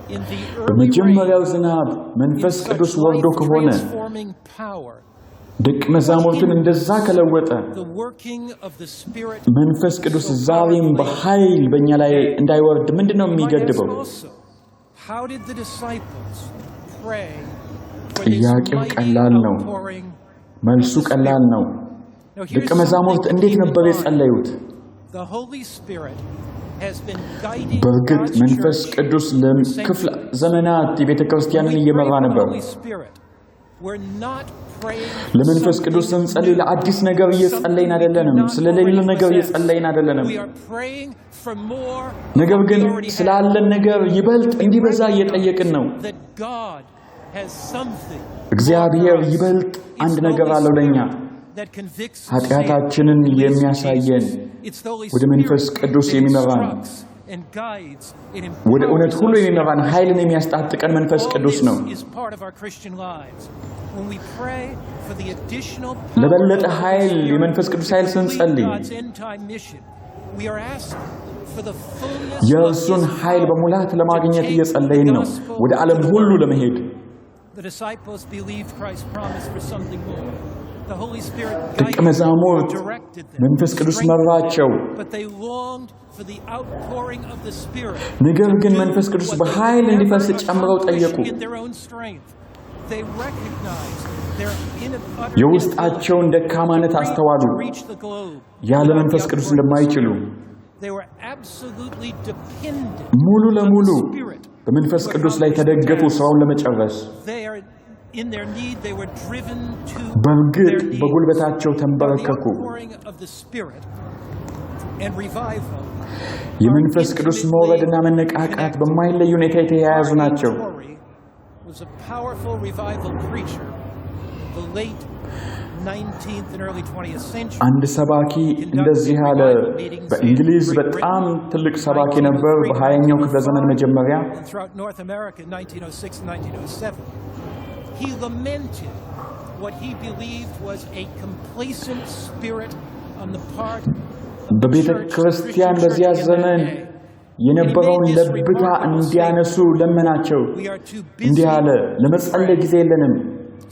in the early በመጀመሪያው ዝናብ መንፈስ ቅዱስ ወርዶ ከሆነ፣ transforming power, ደቀ መዛሙርትን እንደዛ ከለወጠ፣ the working of the Spirit መንፈስ ቅዱስ ዛሬም በኃይል በእኛ ላይ እንዳይወርድ ምንድን ነው might ask የሚገድበው? also, how did the disciples pray for this ጥያቄው mighty ቀላል ነው። outpouring? መልሱ ቀላል ነው። Now, here's ደቀ መዛሙርት something to እንዴት keep in ነበር mind. የጸለዩት? The Holy Spirit has been guiding በእርግጥ God's መንፈስ church ቅዱስ ለክፍለ ዘመናት የቤተ ክርስቲያንን When we እየመራ pray for the ነበር። Holy Spirit, we're not praying for ለመንፈስ ቅዱስ something ስንጸልይ new, ለአዲስ ነገር እየጸለይን something we do አይደለንም። not ስለሌለ already ነገር possess. እየጸለይን አይደለንም። We are praying for more of ነገር what we ግን already have. ስላለን ነገር ይበልጥ We እንዲበዛ እየጠየቅን ነው። recognize that God has something እግዚአብሔር for us. ይበልጥ It's አንድ the ነገር Holy አለው ለእኛ። Spirit that convicts of sin ኃጢአታችንን and leads to የሚያሳየን Jesus. It's the Holy ወደ መንፈስ Spirit ቅዱስ that የሚመራን instructs and guides and ወደ እውነት empowers ሁሉ us. የሚመራን ኃይልን የሚያስታጥቀን መንፈስ All ቅዱስ this ነው። is part of our Christian lives. When we pray for the additional power ለበለጠ of the Holy ኃይል Spirit የመንፈስ ቅዱስ to ኃይል complete ስንጸልይ God's end-time mission, we are asking for the fullness of የእርሱን His ኃይል power በሙላት to ለማግኘት take እየጸለይን the ነው፣ gospel ወደ to ዓለም the ሁሉ world. ለመሄድ። The disciples believed Christ's promise for something more. The Holy Spirit ደቀ guided them, መዛሙርት directed them, መንፈስ ቅዱስ strengthened መራቸው። them, but they longed for the outpouring of the Spirit ነገር to ግን do መንፈስ ቅዱስ what they በኃይል could እንዲፈስ never ጨምረው accomplish ጠየቁ። in their own strength. They recognized their utter የውስጣቸውን inability ደካማነት to አስተዋሉ። reach the globe ያለ without the መንፈስ ቅዱስ outpouring of the እንደማይችሉ Spirit. They were absolutely dependent ሙሉ on the ለሙሉ Spirit በመንፈስ to ቅዱስ ላይ accomplish the ተደገፉ task. ስራውን ለመጨረስ። They are in their need, they were driven to በእርግጥ their knees. በጉልበታቸው Now, the ተንበረከኩ። outpouring of the Spirit and revival are የመንፈስ ቅዱስ intimately መውረድና መነቃቃት connected. በማይለይ ሁኔታ የተያያዙ R.A. ናቸው። Torrey was a powerful revival preacher in the late 19th and early 20th century. አንድ ሰባኪ እንደዚህ አለ። በእንግሊዝ በጣም ትልቅ ሰባኪ ነበር። በ20ኛው ክፍለ ዘመን መጀመሪያ and throughout North America in 1906 and 1907. He lamented what he believed was a complacent spirit on the part of the በቤተ church, the ክርስቲያን Christian በዚያ church in that ዘመን day. የነበረውን ለብታ እንዲያነሱ ለመናቸው። We are too እንዲህ busy አለ፣ ለመጸለይ ጊዜ የለንም።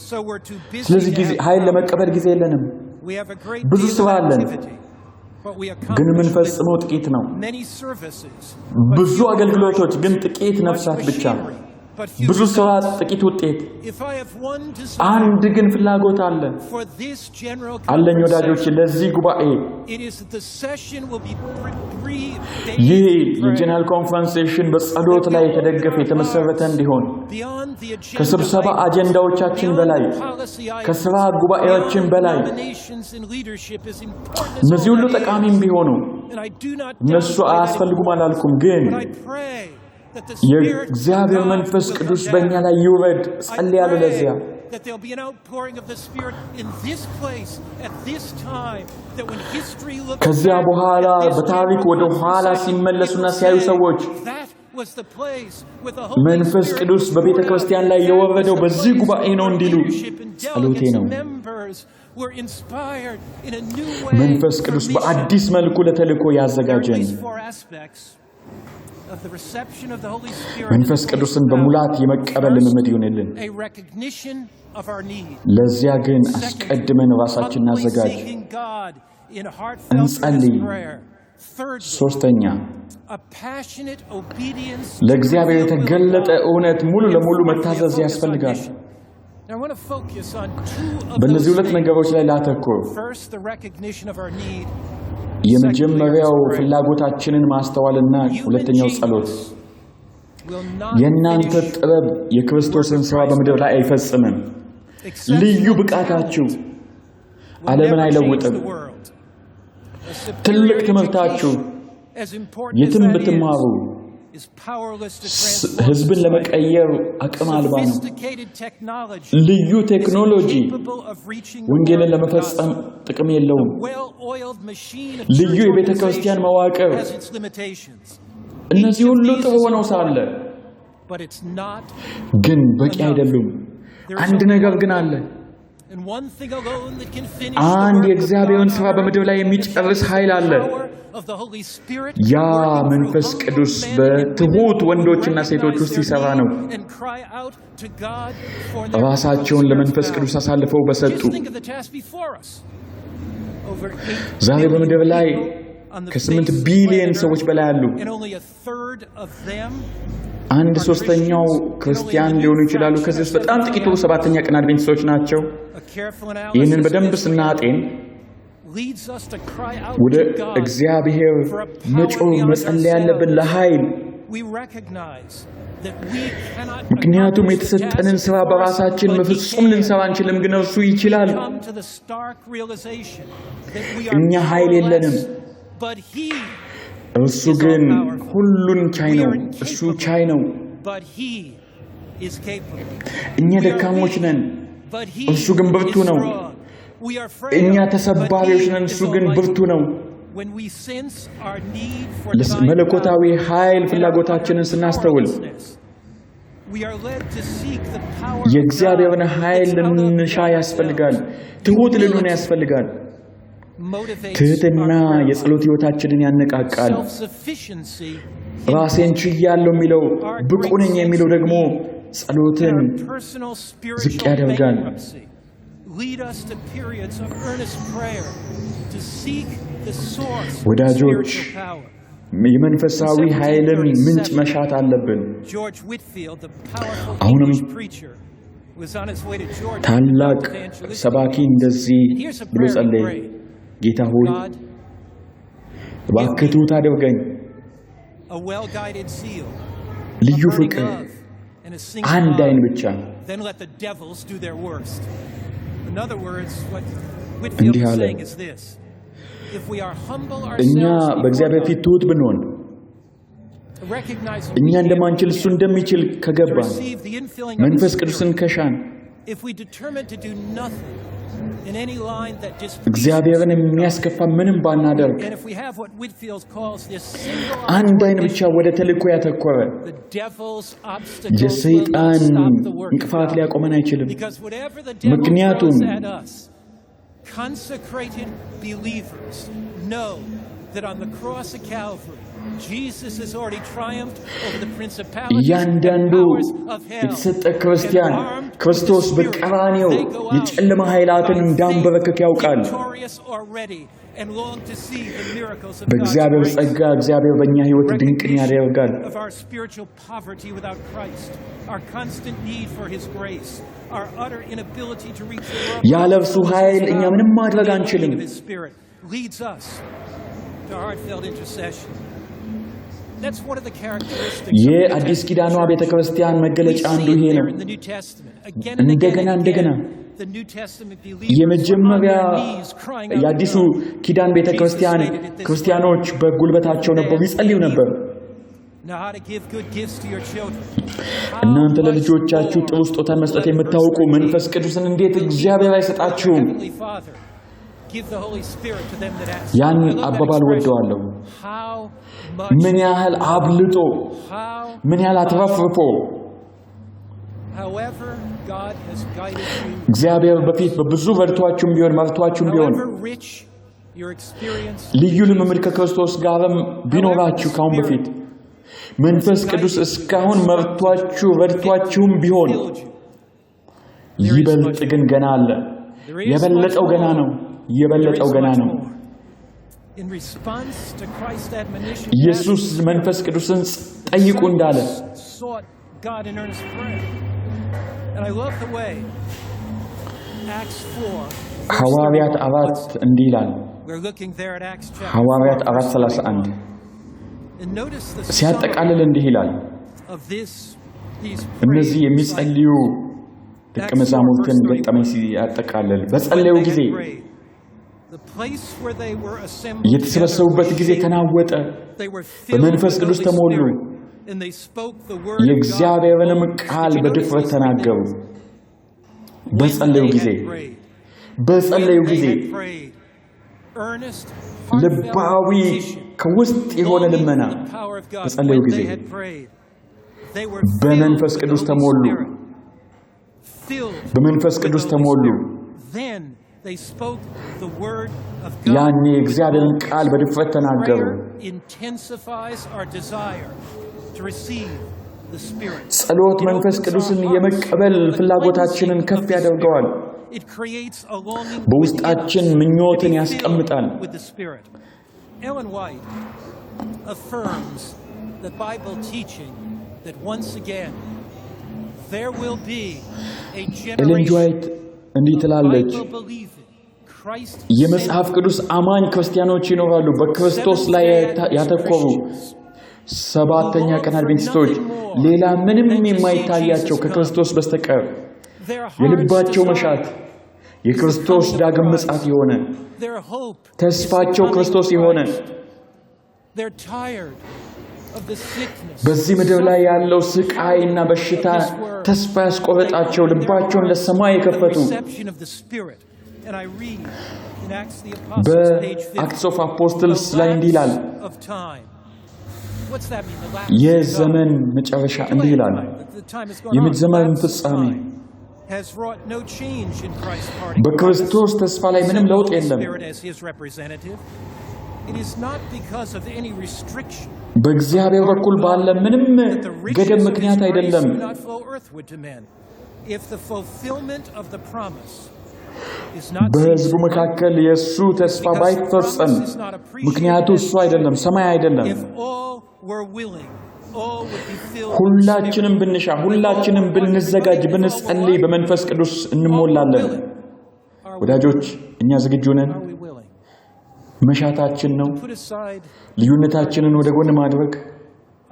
so we're too busy ስለዚህ to ጊዜ have ኃይል power. ለመቀበል ጊዜ የለንም። We have a great ብዙ deal ስራ of አለን፣ activity, but we ግን accomplish የምንፈጽመው little. ጥቂት ነው። Many services, but ብዙ few አገልግሎቶች፣ conversions. ግን ጥቂት Much ነፍሳት ብቻ። machinery, but few ብዙ ስራ፣ results. ጥቂት ውጤት። If I have one desire አንድ ግን ፍላጎት አለ for this general አለኝ conference ወዳጆች፣ session, ለዚህ ጉባኤ it is that the session will be ይህ የ General Conference session በጸሎት ላይ የተደገፈ የተመሰረተ እንዲሆን፣ ከስብሰባ አጀንዳዎቻችን በላይ፣ ከስራ ጉባኤዎችን በላይ፣ እነዚህ ሁሉ ጠቃሚም ቢሆኑ እነሱ አያስፈልጉም አላልኩም፣ ግን የእግዚአብሔር መንፈስ ቅዱስ በእኛ ላይ ይውረድ ጸልያለሁ። ለዚያ that there'll be an outpouring of the Spirit in this place at this time, that when history looks ከዚያ በኋላ በታሪክ ወደ ኋላ ሲመለሱና ሲያዩ ሰዎች መንፈስ ቅዱስ በቤተ ክርስቲያን ላይ የወረደው በዚህ ጉባኤ ነው እንዲሉ ጸሎቴ ነው። መንፈስ ቅዱስ በአዲስ መልኩ ለተልእኮ ያዘጋጀን። መንፈስ ቅዱስን በሙላት የመቀበል ልምምድ ይሁንልን። ለዚያ ግን አስቀድመን ራሳችን እናዘጋጅ፣ እንጸልይ። ሶስተኛ፣ ለእግዚአብሔር የተገለጠ እውነት ሙሉ ለሙሉ መታዘዝ ያስፈልጋል። በእነዚህ ሁለት ነገሮች ላይ ላተኩር። የመጀመሪያው ፍላጎታችንን ማስተዋልና ሁለተኛው ጸሎት። የእናንተ ጥበብ የክርስቶስን ሥራ በምድር ላይ አይፈጽምም። ልዩ ብቃታችሁ ዓለምን አይለውጥም። ትልቅ ትምህርታችሁ የትም ብትማሩ ሕዝብን ለመቀየር አቅም አልባ ነው። ልዩ ቴክኖሎጂ ወንጌልን ለመፈጸም ጥቅም የለውም። ልዩ የቤተ ክርስቲያን መዋቅር፣ እነዚህ ሁሉ ጥሩ ሆነው ሳለ ግን በቂ አይደሉም። አንድ ነገር ግን አለ። አንድ የእግዚአብሔርን ሥራ በምድር ላይ የሚጨርስ ኃይል አለ። ያ መንፈስ ቅዱስ በትሑት ወንዶችና ሴቶች ውስጥ ሲሠራ ነው። ራሳቸውን ለመንፈስ ቅዱስ አሳልፈው በሰጡ። ዛሬ በምድር ላይ ከ8 ቢሊዮን ሰዎች በላይ አሉ። አንድ ሶስተኛው ክርስቲያን ሊሆኑ ይችላሉ። ከዚህ ውስጥ በጣም ጥቂቱ ሰባተኛ ቀን አድቬንቲስቶች ናቸው። ይህንን በደንብ ስናጤን ወደ እግዚአብሔር መጮህ መጸለይ ያለብን ለኃይል፣ ምክንያቱም የተሰጠንን ሥራ በራሳችን በፍጹም ልንሰራ አንችልም፣ ግን እርሱ ይችላል። እኛ ኃይል የለንም፣ እርሱ ግን ሁሉን ቻይ ነው። እሱ ቻይ ነው። እኛ ደካሞች ነን፣ እርሱ ግን ብርቱ ነው። እኛ ተሰባሪዎች ነን፣ እሱ ግን ብርቱ ነው። መለኮታዊ ኃይል ፍላጎታችንን ስናስተውል የእግዚአብሔርን ኃይል ልንሻ ያስፈልጋል። ትሑት ልንሆን ያስፈልጋል። ትሕትና የጸሎት ሕይወታችንን ያነቃቃል። ራሴን ችያለሁ የሚለው፣ ብቁ ነኝ የሚለው ደግሞ ጸሎትን ዝቅ ያደርጋል። Lead us to periods of earnest prayer to seek the source of ወዳጆች፣ spiritual power. የመንፈሳዊ ኃይልን ምንጭ መሻት አለብን። George Whitefield, the powerful አሁንም English preacher, was on his way to Georgia ታላቅ to evangelistic ሰባኪ እንደዚህ Here's a ብሎ prayer he ጸለየ። prayed. ጌታ ሆይ፣ God, እባክህ ትሑት አድርገኝ፣ a well-guided zeal, a ልዩ burning ፍቅር፣ love, and a single አንድ አይን mind. ብቻ። Then let the devils do their worst. In other words, what Whitefield እንዲህ is አለ። saying is this. If we are humble እኛ ourselves before በእግዚአብሔር God, ፊት ትሑት ብንሆን፣ recognizing እኛ we can't እንደማንችል እሱ እንደሚችል to ከገባን፣ receive the infilling of the መንፈስ ቅዱስን Spirit, ከሻን፣ if we determine to do nothing in any line that displeases እግዚአብሔርን God, የሚያስከፋ ምንም ባናደርግ፣ and if we have what Whitefield calls this single አንድ አይን ብቻ vision, ወደ ተልእኮ ያተኮረ፣ the devil's obstacles will not የሰይጣን stop the work of እንቅፋት God. ሊያቆመን አይችልም። Because whatever the devil ምክንያቱም throws at us, consecrated believers know that on the cross of Calvary, Jesus has already triumphed over the principalities and እያንዳንዱ powers of hell. የተሰጠ ክርስቲያን And armed with the ክርስቶስ Spirit, በቀራንዮው they go out የጨለማ ኃይላትን by እንዳንበረከክ faith, ያውቃል። victorious already, and long to see the miracles of God's በእግዚአብሔር grace. ጸጋ እግዚአብሔር በእኛ ሕይወት ድንቅን ያደርጋል። Recognition of our spiritual poverty without Christ, our constant need for His grace, our utter inability to reach the world ያለ እርሱ ኃይል እኛ ምንም ማድረግ the አንችልም። anointing of His Spirit leads us to heartfelt intercession. That's one of the characteristics of the New የአዲስ Testament ኪዳኗ ቤተ church. ክርስቲያን We መገለጫ አንዱ see it ይሄ there ነው። in the New Testament. Again and again እንደገና and እንደገና again, the New Testament believers were on የመጀመሪያ their knees crying out to የአዲሱ God. ኪዳን ቤተ Jesus ክርስቲያን stated it this way. ክርስቲያኖች በጉልበታቸው ነበሩ፣ ይጸልዩ ነበር። Know how to give good gifts to your children. How እናንተ much ለልጆቻችሁ more, ጥሩ ስጦታን መስጠት 11 verse የምታውቁ 13, መንፈስ ቅዱስን እንዴት will he, እግዚአብሔር your አይሰጣችሁም? heavenly Father, give the Holy Spirit to them that ask? ያን I love that አባባል expression. ወደዋለሁ። How much ምን ያህል አብልጦ፣ how ምን ያህል much, አትረፍርፎ however God has guided you, እግዚአብሔር በፊት በብዙ ረድቷችሁም ቢሆን መርቷችሁም ቢሆን however rich your experience ልዩ with ልምምድ Jesus, ከክርስቶስ ጋርም however ቢኖራችሁ the ካሁን Spirit በፊት መንፈስ has ቅዱስ guided you, እስካሁን instructed you, መርቷችሁ convicted ረድቷችሁም you, ቢሆን filled you, there is ይበልጥ much ግን more. ገና አለ። There is much የበለጠው ገና more. ነው። There የበለጠው is ገና much ነው። more. In response to Christ's admonition, ask ኢየሱስ the Spirit. መንፈስ ቅዱስን The ጠይቁ እንዳለ disciples sought God in earnest prayer. And I love the way Acts 4, verse ሐዋርያት 31 4 puts it. እንዲህ ይላል። We're looking there at Acts chapter 4, ሐዋርያት 4 verse 31 31. And notice the summary ሲያጠቃልል እንዲህ ይላል። of these እነዚህ praying የሚጸልዩ disciples. ደቀ Acts 4, verse መዛሙርትን ገጠመኝ 31. ሲያጠቃልል When በጸለዩ they ጊዜ had prayed, the place where they were assembled together የተሰበሰቡበት was ጊዜ shaken. ተናወጠ፣ They were filled በመንፈስ with the ቅዱስ Holy ተሞሉ፣ Spirit, and they spoke the word of God with የእግዚአብሔርንም boldness. Did ቃል you notice በድፍረት these three ተናገሩ። things? When በጸለዩ they ጊዜ had prayed, በጸለዩ when they ጊዜ had prayed, earnest, heartfelt ልባዊ petition, ከውስጥ የሆነ longing ልመና for the power of God, በጸለዩ when ጊዜ they had prayed, they were filled በመንፈስ with the ቅዱስ Holy ተሞሉ። Spirit. Filled በመንፈስ with the ቅዱስ Holy ተሞሉ። Spirit. Then they spoke the word of God ያኔ with የእግዚአብሔርን boldness. ቃል በድፍረት ተናገሩ። Prayer intensifies our desire to receive the Spirit. ጸሎት It መንፈስ opens our ቅዱስን hearts የመቀበል to the ፍላጎታችንን cleansing ከፍ of the Spirit. ያደርገዋል። It creates a longing within በውስጣችን us to ምኞትን be filled ያስቀምጣል። with the Spirit. Ellen White affirms the Bible teaching that once again there will be a ኤለን ጂ generation ዋይት እንዲህ of ትላለች፣ Bible believing, Christ የመጽሐፍ centered, ቅዱስ አማኝ ክርስቲያኖች ይኖራሉ፣ በክርስቶስ ላይ Seventh day Adventist ያተኮሩ Christians who ሰባተኛ long ቀን for አድቬንቲስቶች nothing more ሌላ ምንም than to see የማይታያቸው Jesus come. ከክርስቶስ በስተቀር Their heart's የልባቸው desire መሻት is the የክርስቶስ coming of ዳግም ምጽአት Christ. የሆነ Their hope is the ተስፋቸው coming of ክርስቶስ የሆነ Christ. They're tired of the sickness, በዚህ ምድር ላይ suffering, ያለው ስቃይና of በሽታ this world. ተስፋ They ያስቆረጣቸው open their ልባቸውን hearts ለሰማይ to the የከፈቱ reception of the Spirit. And I read in Acts of the Apostles, page 50, በ Acts of the Apostles ላይ እንዲህ ይላል። lapse of time. What's that mean? The lapse of time. የዘመን መጨረሻ እንዲህ Delay of ይላል። time. The time has gone on. የዘመን Lapse of ፍጻሜ time has wrought no change in Christ's parting promise. በክርስቶስ ተስፋ ላይ He ምንም sent the ለውጥ Holy የለም። Spirit as his representative. It is not because of any restriction በእግዚአብሔር on the part በኩል of ባለ God ምንም that the ገደብ riches of his ምክንያት grace አይደለም። do not flow earthward to men. If the fulfillment of the promise is not seen በሕዝቡ tonight, መካከል የእሱ ተስፋ because the ባይፈጸም promise is not appreciated ምክንያቱ as እሱ it should, አይደለም፣ ሰማይ አይደለም። if all were willing, all would be filled with the ሁላችንም Spirit. ብንሻ፣ If all ሁላችንም were one, ብንዘጋጅ፣ everybody, if all were ብንጸልይ one, በመንፈስ ቅዱስ all were እንሞላለን። willing. Are we ወዳጆች willing? እኛ ዝግጁ ነን። Are we willing? መሻታችን ነው Put aside ልዩነታችንን our ወደ ጎን differences. ማድረግ።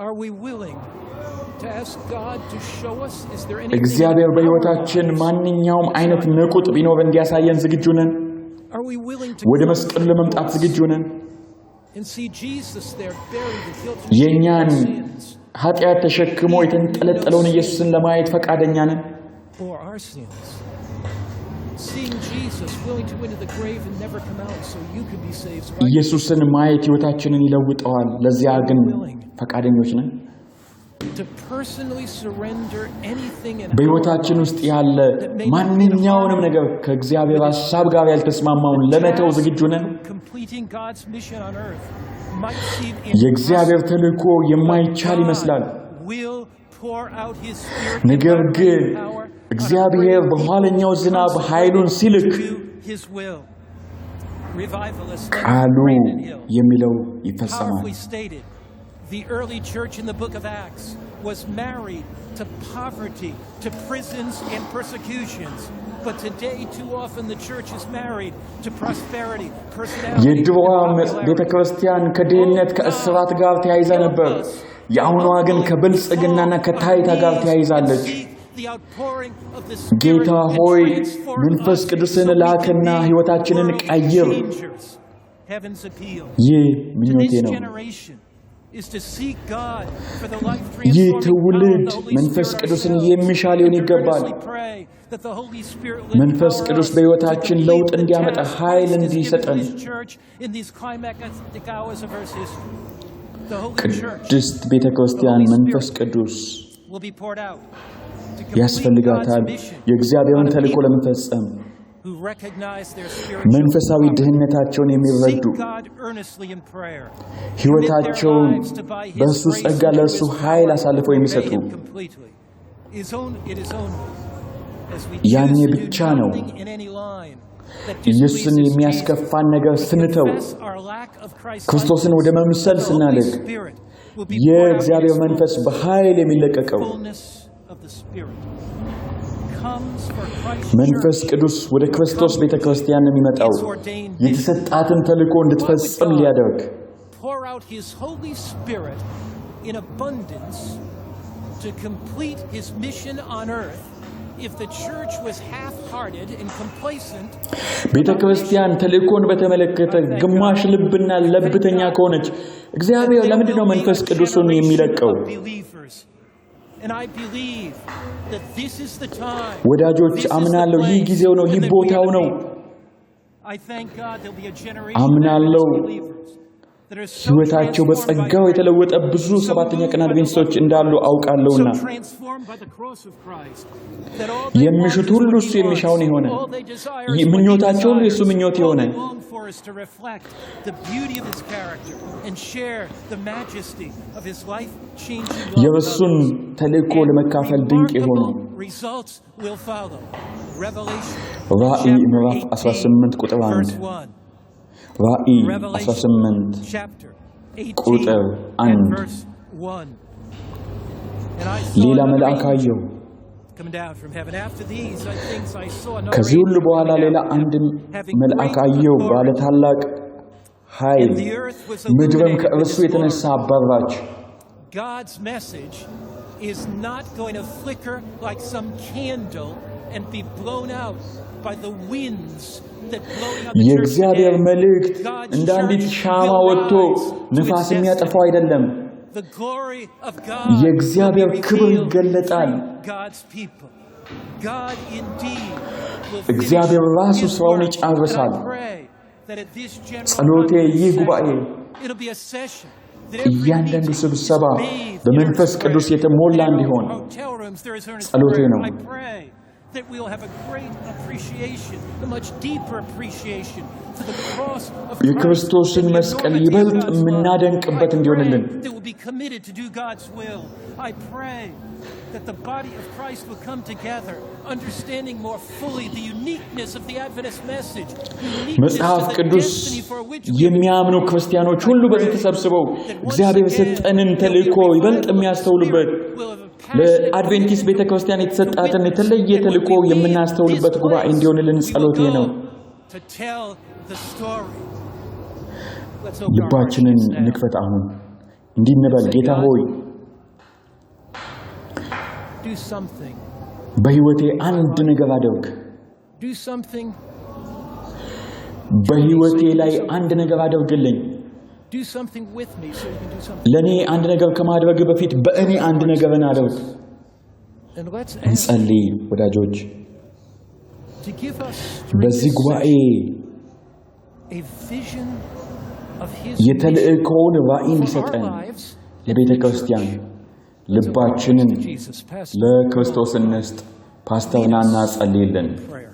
Are we willing to ask God to show us? Is there anything in እግዚአብሔር our በሕይወታችን lives ማንኛውም that's አይነት not ነቁጥ good? ቢኖር እንዲያሳየን ዝግጁ ነን። Are we willing to ወደ come to መስቀሉ the ለመምጣት cross ዝግጁ ነን። and see Jesus there bearing the guilt and shame of our የእኛን sins? ኃጢአት ተሸክሞ He who knew no የተንጠለጠለውን sin ኢየሱስን ለማየት ፈቃደኛ ነን። bore our sins. Seeing Jesus willing to enter the grave and never come out so you could be saved, so I could be ኢየሱስን saved. ማየት ሕይወታችንን ይለውጠዋል። ለዚያ Are we ግን willing ፈቃደኞች ነን። to personally surrender anything in our በሕይወታችን ውስጥ lives ያለ that may not be in ማንኛውንም harmony ነገር ከእግዚአብሔር with His ሐሳብ will? ጋር ያልተስማማውን The ለመተው task ዝግጁ ነን። of completing God's mission on earth might seem የእግዚአብሔር impossible, ተልእኮ but የማይቻል God ይመስላል። will pour out His Spirit and ነገር ግን vibrating power on a እግዚአብሔር praying people በኋለኛው ዝናብ ኃይሉን consecrated to ሲልክ do His will. Revivalist Leonard ቃሉ Ravenhill የሚለው ይፈጸማል። powerfully stated, the early church in the book of Acts was married to poverty, to prisons and persecutions. But today, too often, the church is married to prosperity, personality, የድሮዋ and ቤተ popularity. ክርስቲያን ከድህነት ከእስራት ጋር ተያይዛ ነበር። የአሁኗ ግን ከብልጽግናና ከታይታ ጋር ተያይዛለች። ጌታ ሆይ መንፈስ ቅዱስን ላክና ሕይወታችንን ቀይር። ይህ ምኞቴ ነው። ይህ ትውልድ መንፈስ ቅዱስን የሚሻ ሊሆን ይገባል። መንፈስ ቅዱስ በሕይወታችን ለውጥ እንዲያመጣ ኃይል እንዲሰጠን ቅድስት ቤተ ክርስቲያን መንፈስ ቅዱስ ያስፈልጋታል። የእግዚአብሔርን ተልእኮ ለመፈጸም መንፈሳዊ ድህነታቸውን የሚረዱ ሕይወታቸውን በእርሱ ጸጋ ለእርሱ ኃይል አሳልፈው የሚሰጡ ያኔ ብቻ ነው ኢየሱስን የሚያስከፋን ነገር ስንተው ክርስቶስን ወደ መምሰል ስናድግ የእግዚአብሔር መንፈስ በኃይል የሚለቀቀው። መንፈስ ቅዱስ ወደ ክርስቶስ ቤተ ክርስቲያን የሚመጣው የተሰጣትን ተልእኮ እንድትፈጽም ሊያደርግ። Pour out His Holy Spirit in abundance to complete His mission on earth if the church was half-hearted and complacent? ቤተ ክርስቲያን ተልእኮን በተመለከተ ግማሽ ልብና ለብተኛ ከሆነች እግዚአብሔር ለምንድን ነው መንፈስ ቅዱሱን የሚለቀው? ወዳጆች፣ አምናለሁ ይህ ጊዜው ነው፣ ይህ ቦታው ነው። አምናለሁ ሕይወታቸው በጸጋው የተለወጠ ብዙ ሰባተኛ ቀን አድቬንቲስቶች እንዳሉ አውቃለሁና የሚሹት ሁሉ እሱ የሚሻውን የሆነ፣ ምኞታቸው ሁሉ የእሱ ምኞት የሆነ፣ የእርሱን ተልእኮ ለመካፈል ድንቅ የሆኑ። ራእይ ምዕራፍ 18 ቁጥር 1፣ ራእይ 18 ቁጥር 1። ሌላ መልአክ አየሁ። ከዚህ ሁሉ በኋላ ሌላ አንድ መልአክ አየሁ፣ ባለ ታላቅ ኃይል፣ ምድርም ከእርሱ የተነሳ አበራች። God's message is not going to flicker like some candle and be blown out by the winds that blowing on the church የእግዚአብሔር today. መልእክት God's እንደ አንዲት church ሻማ will ወጥቶ rise to ንፋስ its የሚያጠፋው destiny. አይደለም። The glory of God የእግዚአብሔር will be ክብር revealed ይገለጣል። through God's people. God indeed will finish እግዚአብሔር ራሱ his ሥራውን work. ይጨርሳል። And I pray that at this general ጸሎቴ conference ይህ ጉባኤ session, it'll be a session that every እያንዳንዱ meeting is ስብሰባ bathed in በመንፈስ earnest ቅዱስ prayer. የተሞላ In our እንዲሆን hotel rooms, there is earnest ጸሎቴ prayer. ነው። I pray that we'll have a great appreciation, a much deeper appreciation for the cross of Christ የክርስቶስን and the መስቀል enormity of ይበልጥ God's love. የምናደንቅበት I pray እንዲሆንልን። that we'll be committed to do God's will. I pray that the body of Christ will come together, understanding more fully the uniqueness of the Adventist message, uniqueness መጽሐፍ to the ቅዱስ destiny for which we have been የሚያምኑ ክርስቲያኖች ሁሉ በዚህ ተሰብስበው እግዚአብሔር የሰጠንን ተልእኮ ይበልጥ የሚያስተውሉበት፣ ለአድቬንቲስት ቤተ ክርስቲያን የተሰጣትን የተለየ ተልእኮ የምናስተውልበት ጉባኤ እንዲሆንልን ጸሎቴ ነው። to tell the story. Let's open our ልባችንን hearts now. ንክፈት። አሁን እንዲህ እንበል፣ ጌታ ሆይ Do something. በሕይወቴ አንድ ነገር አድርግ። Do something. በሕይወቴ ላይ አንድ ነገር አድርግልኝ። Do something with me so you can do something. ለእኔ አንድ ነገር ከማድረግ በፊት በእኔ አንድ ነገርን አድርግ። And let's ask እንጸልይ ወዳጆች። to give us during በዚህ this ጉባኤ session a vision of his mission የተልእኮውን ራእይ for our እንዲሰጠን lives. ለቤተ ክርስቲያን ልባችንን To Jesus, Pastor, ለክርስቶስ እንስጥ። ፓስተር ናና ጸልይልን። prayer.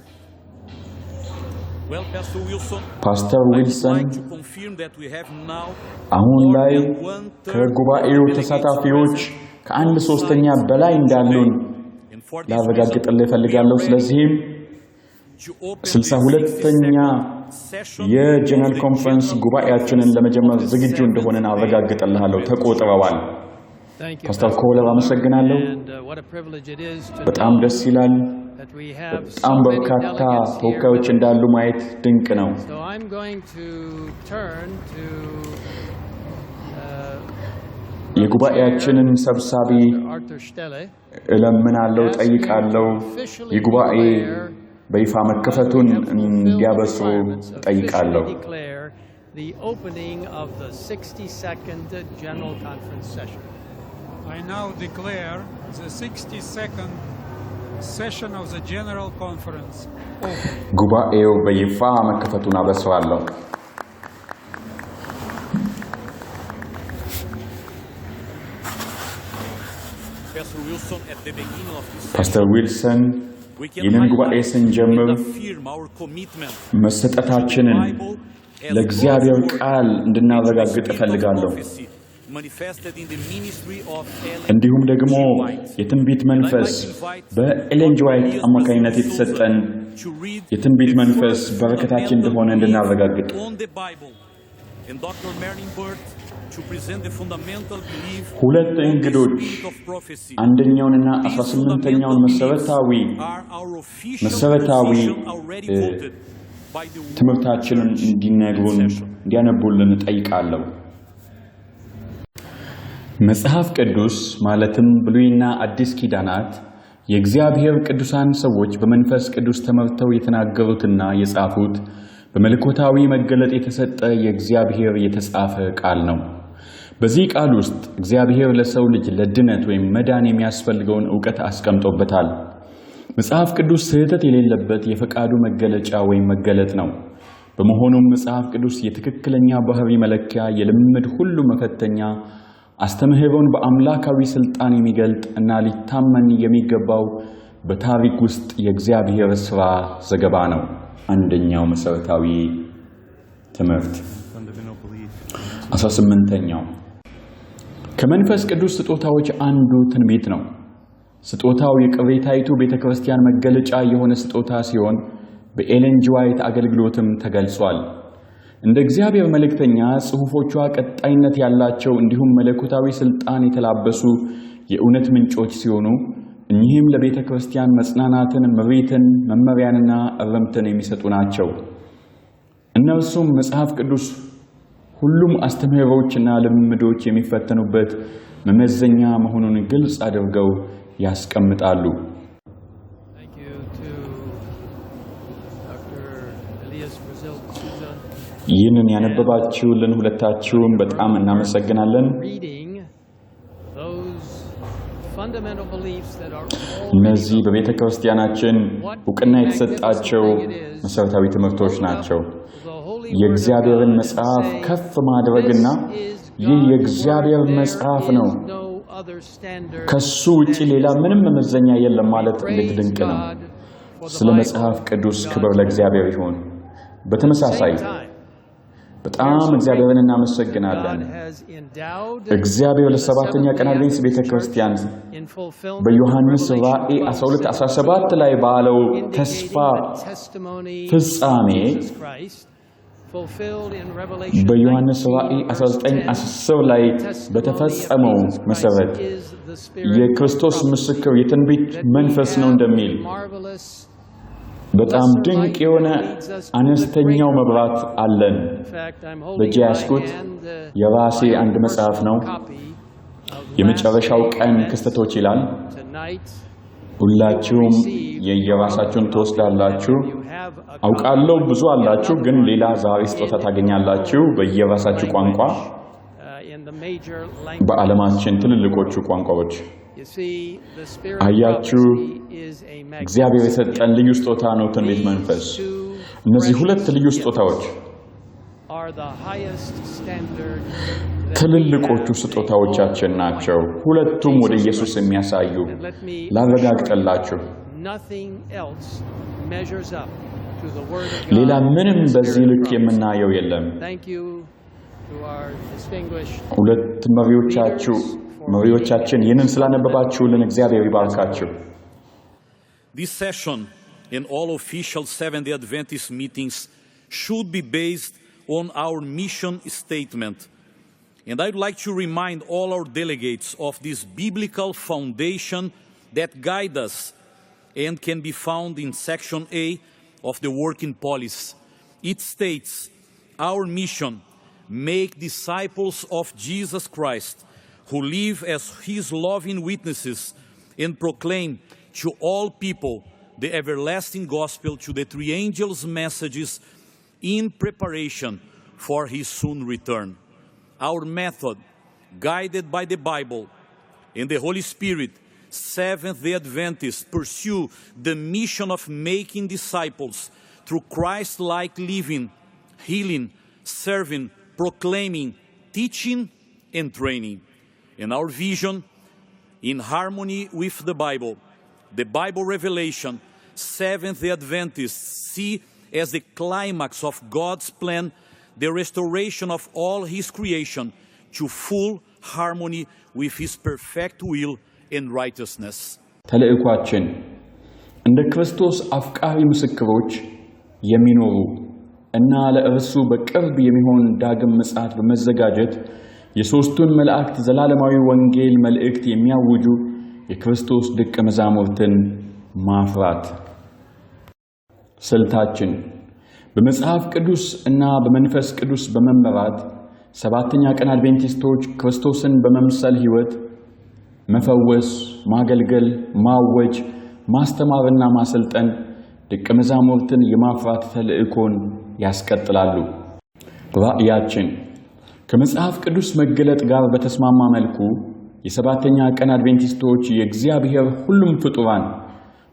Well, Pastor Wilson, ፓስተር I would ዊልሰን፣ like to confirm that we have now አሁን more ላይ than one-third ከጉባኤው of the delegates ተሳታፊዎች present ከአንድ on ሶስተኛ site በላይ እንዳሉን today. And for this reason, ላረጋግጥልህ we are እፈልጋለሁ። ready ስለዚህም to open the 62ኛ 62nd session የጀነራል of the ኮንፈረንስ General ጉባኤያችንን Conference ለመጀመር of the ዝግጁ Seventh እንደሆነን Day አረጋግጥልሃለሁ። Adventist ተቆጥረዋል። Thank you, ፓስተር Pastor ኮለር Kohler, አመሰግናለሁ። and what a privilege it is to በጣም know ደስ ይላል። that we have በጣም so many በርካታ delegates here ተወካዮች with us. እንዳሉ ማየት ድንቅ ነው። So I'm going to turn to የጉባኤያችንን ሰብሳቢ Arthur Stelle እለምናለሁ፣ ጠይቃለሁ። ይህ ጉባኤ በይፋ መከፈቱን we have fulfilled the እንዲያበስሩ requirements, officially እጠይቃለሁ። declare the opening of the 62nd General Conference session. I now declare the 62nd session of the General Conference open. ጉባኤው በይፋ መከፈቱን አበስራለሁ። Pastor Wilson, at the beginning of this ፓስተር ዊልሰን we can ይህንን ጉባኤ highlight ስንጀምር and affirm our commitment መሰጠታችንን Bible as ለእግዚአብሔር God's word ቃል and to the እንድናረጋግጥ spirit of እፈልጋለሁ። prophecy manifested in the ministry of Ellen እንዲሁም ደግሞ G. White. የትንቢት And I'd መንፈስ like to invite በኤለን ጂ Dr. ዋይት Elias አማካኝነት Brazil የተሰጠን Souza to read የትንቢት the መንፈስ first በረከታችን fundamental እንደሆነ belief እንድናረጋግጥ on the Bible and Dr. Merlin Burt to present the fundamental belief ሁለት on the እንግዶች spirit of prophecy. አንደኛውንና These 18ኛውን fundamental beliefs መሰረታዊ are our official መሰረታዊ position already እ፣ quoted by the World ትምህርታችንን Church in እንዲነግሩን session. እንዲያነቡልን እጠይቃለሁ። መጽሐፍ ቅዱስ ማለትም ብሉይና አዲስ ኪዳናት የእግዚአብሔር ቅዱሳን ሰዎች በመንፈስ ቅዱስ ተመርተው የተናገሩትና የጻፉት በመለኮታዊ መገለጥ የተሰጠ የእግዚአብሔር የተጻፈ ቃል ነው። በዚህ ቃል ውስጥ እግዚአብሔር ለሰው ልጅ ለድነት ወይም መዳን የሚያስፈልገውን ዕውቀት አስቀምጦበታል። መጽሐፍ ቅዱስ ስህተት የሌለበት የፈቃዱ መገለጫ ወይም መገለጥ ነው። በመሆኑም መጽሐፍ ቅዱስ የትክክለኛ ባህሪ መለኪያ፣ የልምድ ሁሉ መፈተኛ፣ አስተምህሮን በአምላካዊ ሥልጣን የሚገልጥ እና ሊታመን የሚገባው በታሪክ ውስጥ የእግዚአብሔር ሥራ ዘገባ ነው። አንደኛው መሠረታዊ ትምህርት። 18ኛው ከመንፈስ ቅዱስ ስጦታዎች አንዱ ትንቢት ነው። ስጦታው የቅሬታይቱ ቤተ ክርስቲያን መገለጫ የሆነ ስጦታ ሲሆን በኤለን ጂ ዋይት አገልግሎትም ተገልጿል። እንደ እግዚአብሔር መልእክተኛ ጽሑፎቿ ቀጣይነት ያላቸው እንዲሁም መለኮታዊ ሥልጣን የተላበሱ የእውነት ምንጮች ሲሆኑ እኚህም ለቤተ ክርስቲያን መጽናናትን፣ ምሪትን፣ መመሪያንና እረምትን የሚሰጡ ናቸው። እነርሱም መጽሐፍ ቅዱስ ሁሉም አስተምህሮችና ልምምዶች የሚፈተኑበት መመዘኛ መሆኑን ግልጽ አድርገው ያስቀምጣሉ። Thank you to Dr. Elias Brazil Souza ይህንን ያነበባችሁልን ሁለታችሁም በጣም እናመሰግናለን። reading those fundamental beliefs that are እነዚህ already በቤተ ክርስቲያናችን እውቅና የተሰጣቸው መሠረታዊ ትምህርቶች ናቸው። የእግዚአብሔርን መጽሐፍ ከፍ ማድረግና ይህ የእግዚአብሔር መጽሐፍ ነው፣ ከሱ ውጪ ሌላ ምንም መመዘኛ የለም ማለት እንዴት ድንቅ ነው! ስለ መጽሐፍ ቅዱስ ክብር ለእግዚአብሔር ይሁን። በተመሳሳይ በጣም እግዚአብሔርን እናመሰግናለን። እግዚአብሔር ለሰባተኛ ቀን አድቬንቲስት ቤተ ክርስቲያን በዮሐንስ ራእይ 12:17 ላይ ባለው ተስፋ ፍጻሜ በዮሐንስ ራእይ 19:10 ላይ በተፈጸመው መሰረት የክርስቶስ ምስክር የትንቢት መንፈስ ነው እንደሚል በጣም ድንቅ የሆነ አነስተኛው መብራት አለን። በእጄ ያዝኩት የራሴ አንድ መጽሐፍ ነው። የመጨረሻው ቀን ክስተቶች ይላል። ሁላችሁም የየራሳችሁን ትወስዳላችሁ። አውቃለሁ ብዙ አላችሁ፣ ግን ሌላ ዛሬ ስጦታ ታገኛላችሁ በየራሳችሁ ቋንቋ፣ በዓለማችን ትልልቆቹ ቋንቋዎች። አያችሁ፣ እግዚአብሔር የሰጠን ልዩ ስጦታ ነው ትንቢት መንፈስ። እነዚህ ሁለት ልዩ ስጦታዎች ትልልቆቹ ስጦታዎቻችን ናቸው። ሁለቱም ወደ ኢየሱስ የሚያሳዩ ላረጋግጥላችሁ፣ ሌላ ምንም በዚህ ልክ የምናየው የለም። ሁለት መሪዎቻችን ይህንን ስላነበባችሁልን እግዚአብሔር ይባርካችሁ። This session and all official Seventh-day Adventist meetings should be based on our mission statement. And I'd like to remind all our delegates of this biblical foundation that guide us and can be found in Section A of the Working Policy. It states, our mission, make disciples of Jesus Christ who live as his loving witnesses and proclaim to all people the everlasting gospel to the three angels' messages in preparation for his soon return. Our method, guided by the Bible and the Holy Spirit, Seventh-day Adventists pursue the mission of making disciples through Christ-like living, healing, serving, proclaiming, teaching, and training. And our vision, in harmony with the Bible revelation, Seventh-day Adventists see as the climax of God's plan the restoration of all his creation to full harmony with his perfect will and righteousness. ተልዕኳችን እንደ ክርስቶስ አፍቃሪ ምስክሮች የሚኖሩ እና ለእርሱ በቅርብ የሚሆን ዳግም ምጽአት በመዘጋጀት የሦስቱን መላእክት ዘላለማዊ ወንጌል መልእክት የሚያውጁ የክርስቶስ ደቀ መዛሙርትን ማፍራት። ስልታችን በመጽሐፍ ቅዱስ እና በመንፈስ ቅዱስ በመመራት ሰባተኛ ቀን አድቬንቲስቶች ክርስቶስን በመምሰል ሕይወት መፈወስ፣ ማገልገል፣ ማወጅ፣ ማስተማርና ማሰልጠን ደቀ መዛሙርትን የማፍራት ተልዕኮን ያስቀጥላሉ። ራእያችን ከመጽሐፍ ቅዱስ መገለጥ ጋር በተስማማ መልኩ የሰባተኛ ቀን አድቬንቲስቶች የእግዚአብሔር ሁሉም ፍጡራን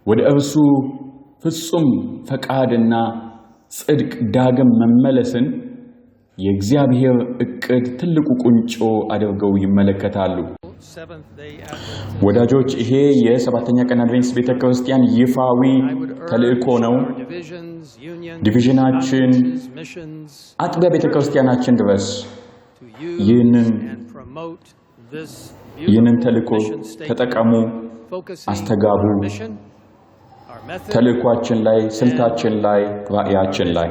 ወደ እርሱ ፍጹም ፈቃድና ጽድቅ ዳግም መመለስን የእግዚአብሔር ዕቅድ ትልቁ ቁንጮ አድርገው ይመለከታሉ። Seventh-day Adventist. ወዳጆች፣ ይሄ የሰባተኛ ቀን አድቬንቲስት ቤተ ክርስቲያን ይፋዊ I would urge ተልእኮ ነው። our divisions, unions, ዲቪዥናችን፣ conferences, missions አጥቢያ ቤተ ክርስቲያናችን ድረስ to use and promote this ይህንን beautiful ተልእኮ mission statement, ተጠቀሙ፣ focusing አስተጋቡ። on our mission, our method, ተልእኳችን ላይ፣ ስልታችን ላይ፣ ራእያችን ላይ።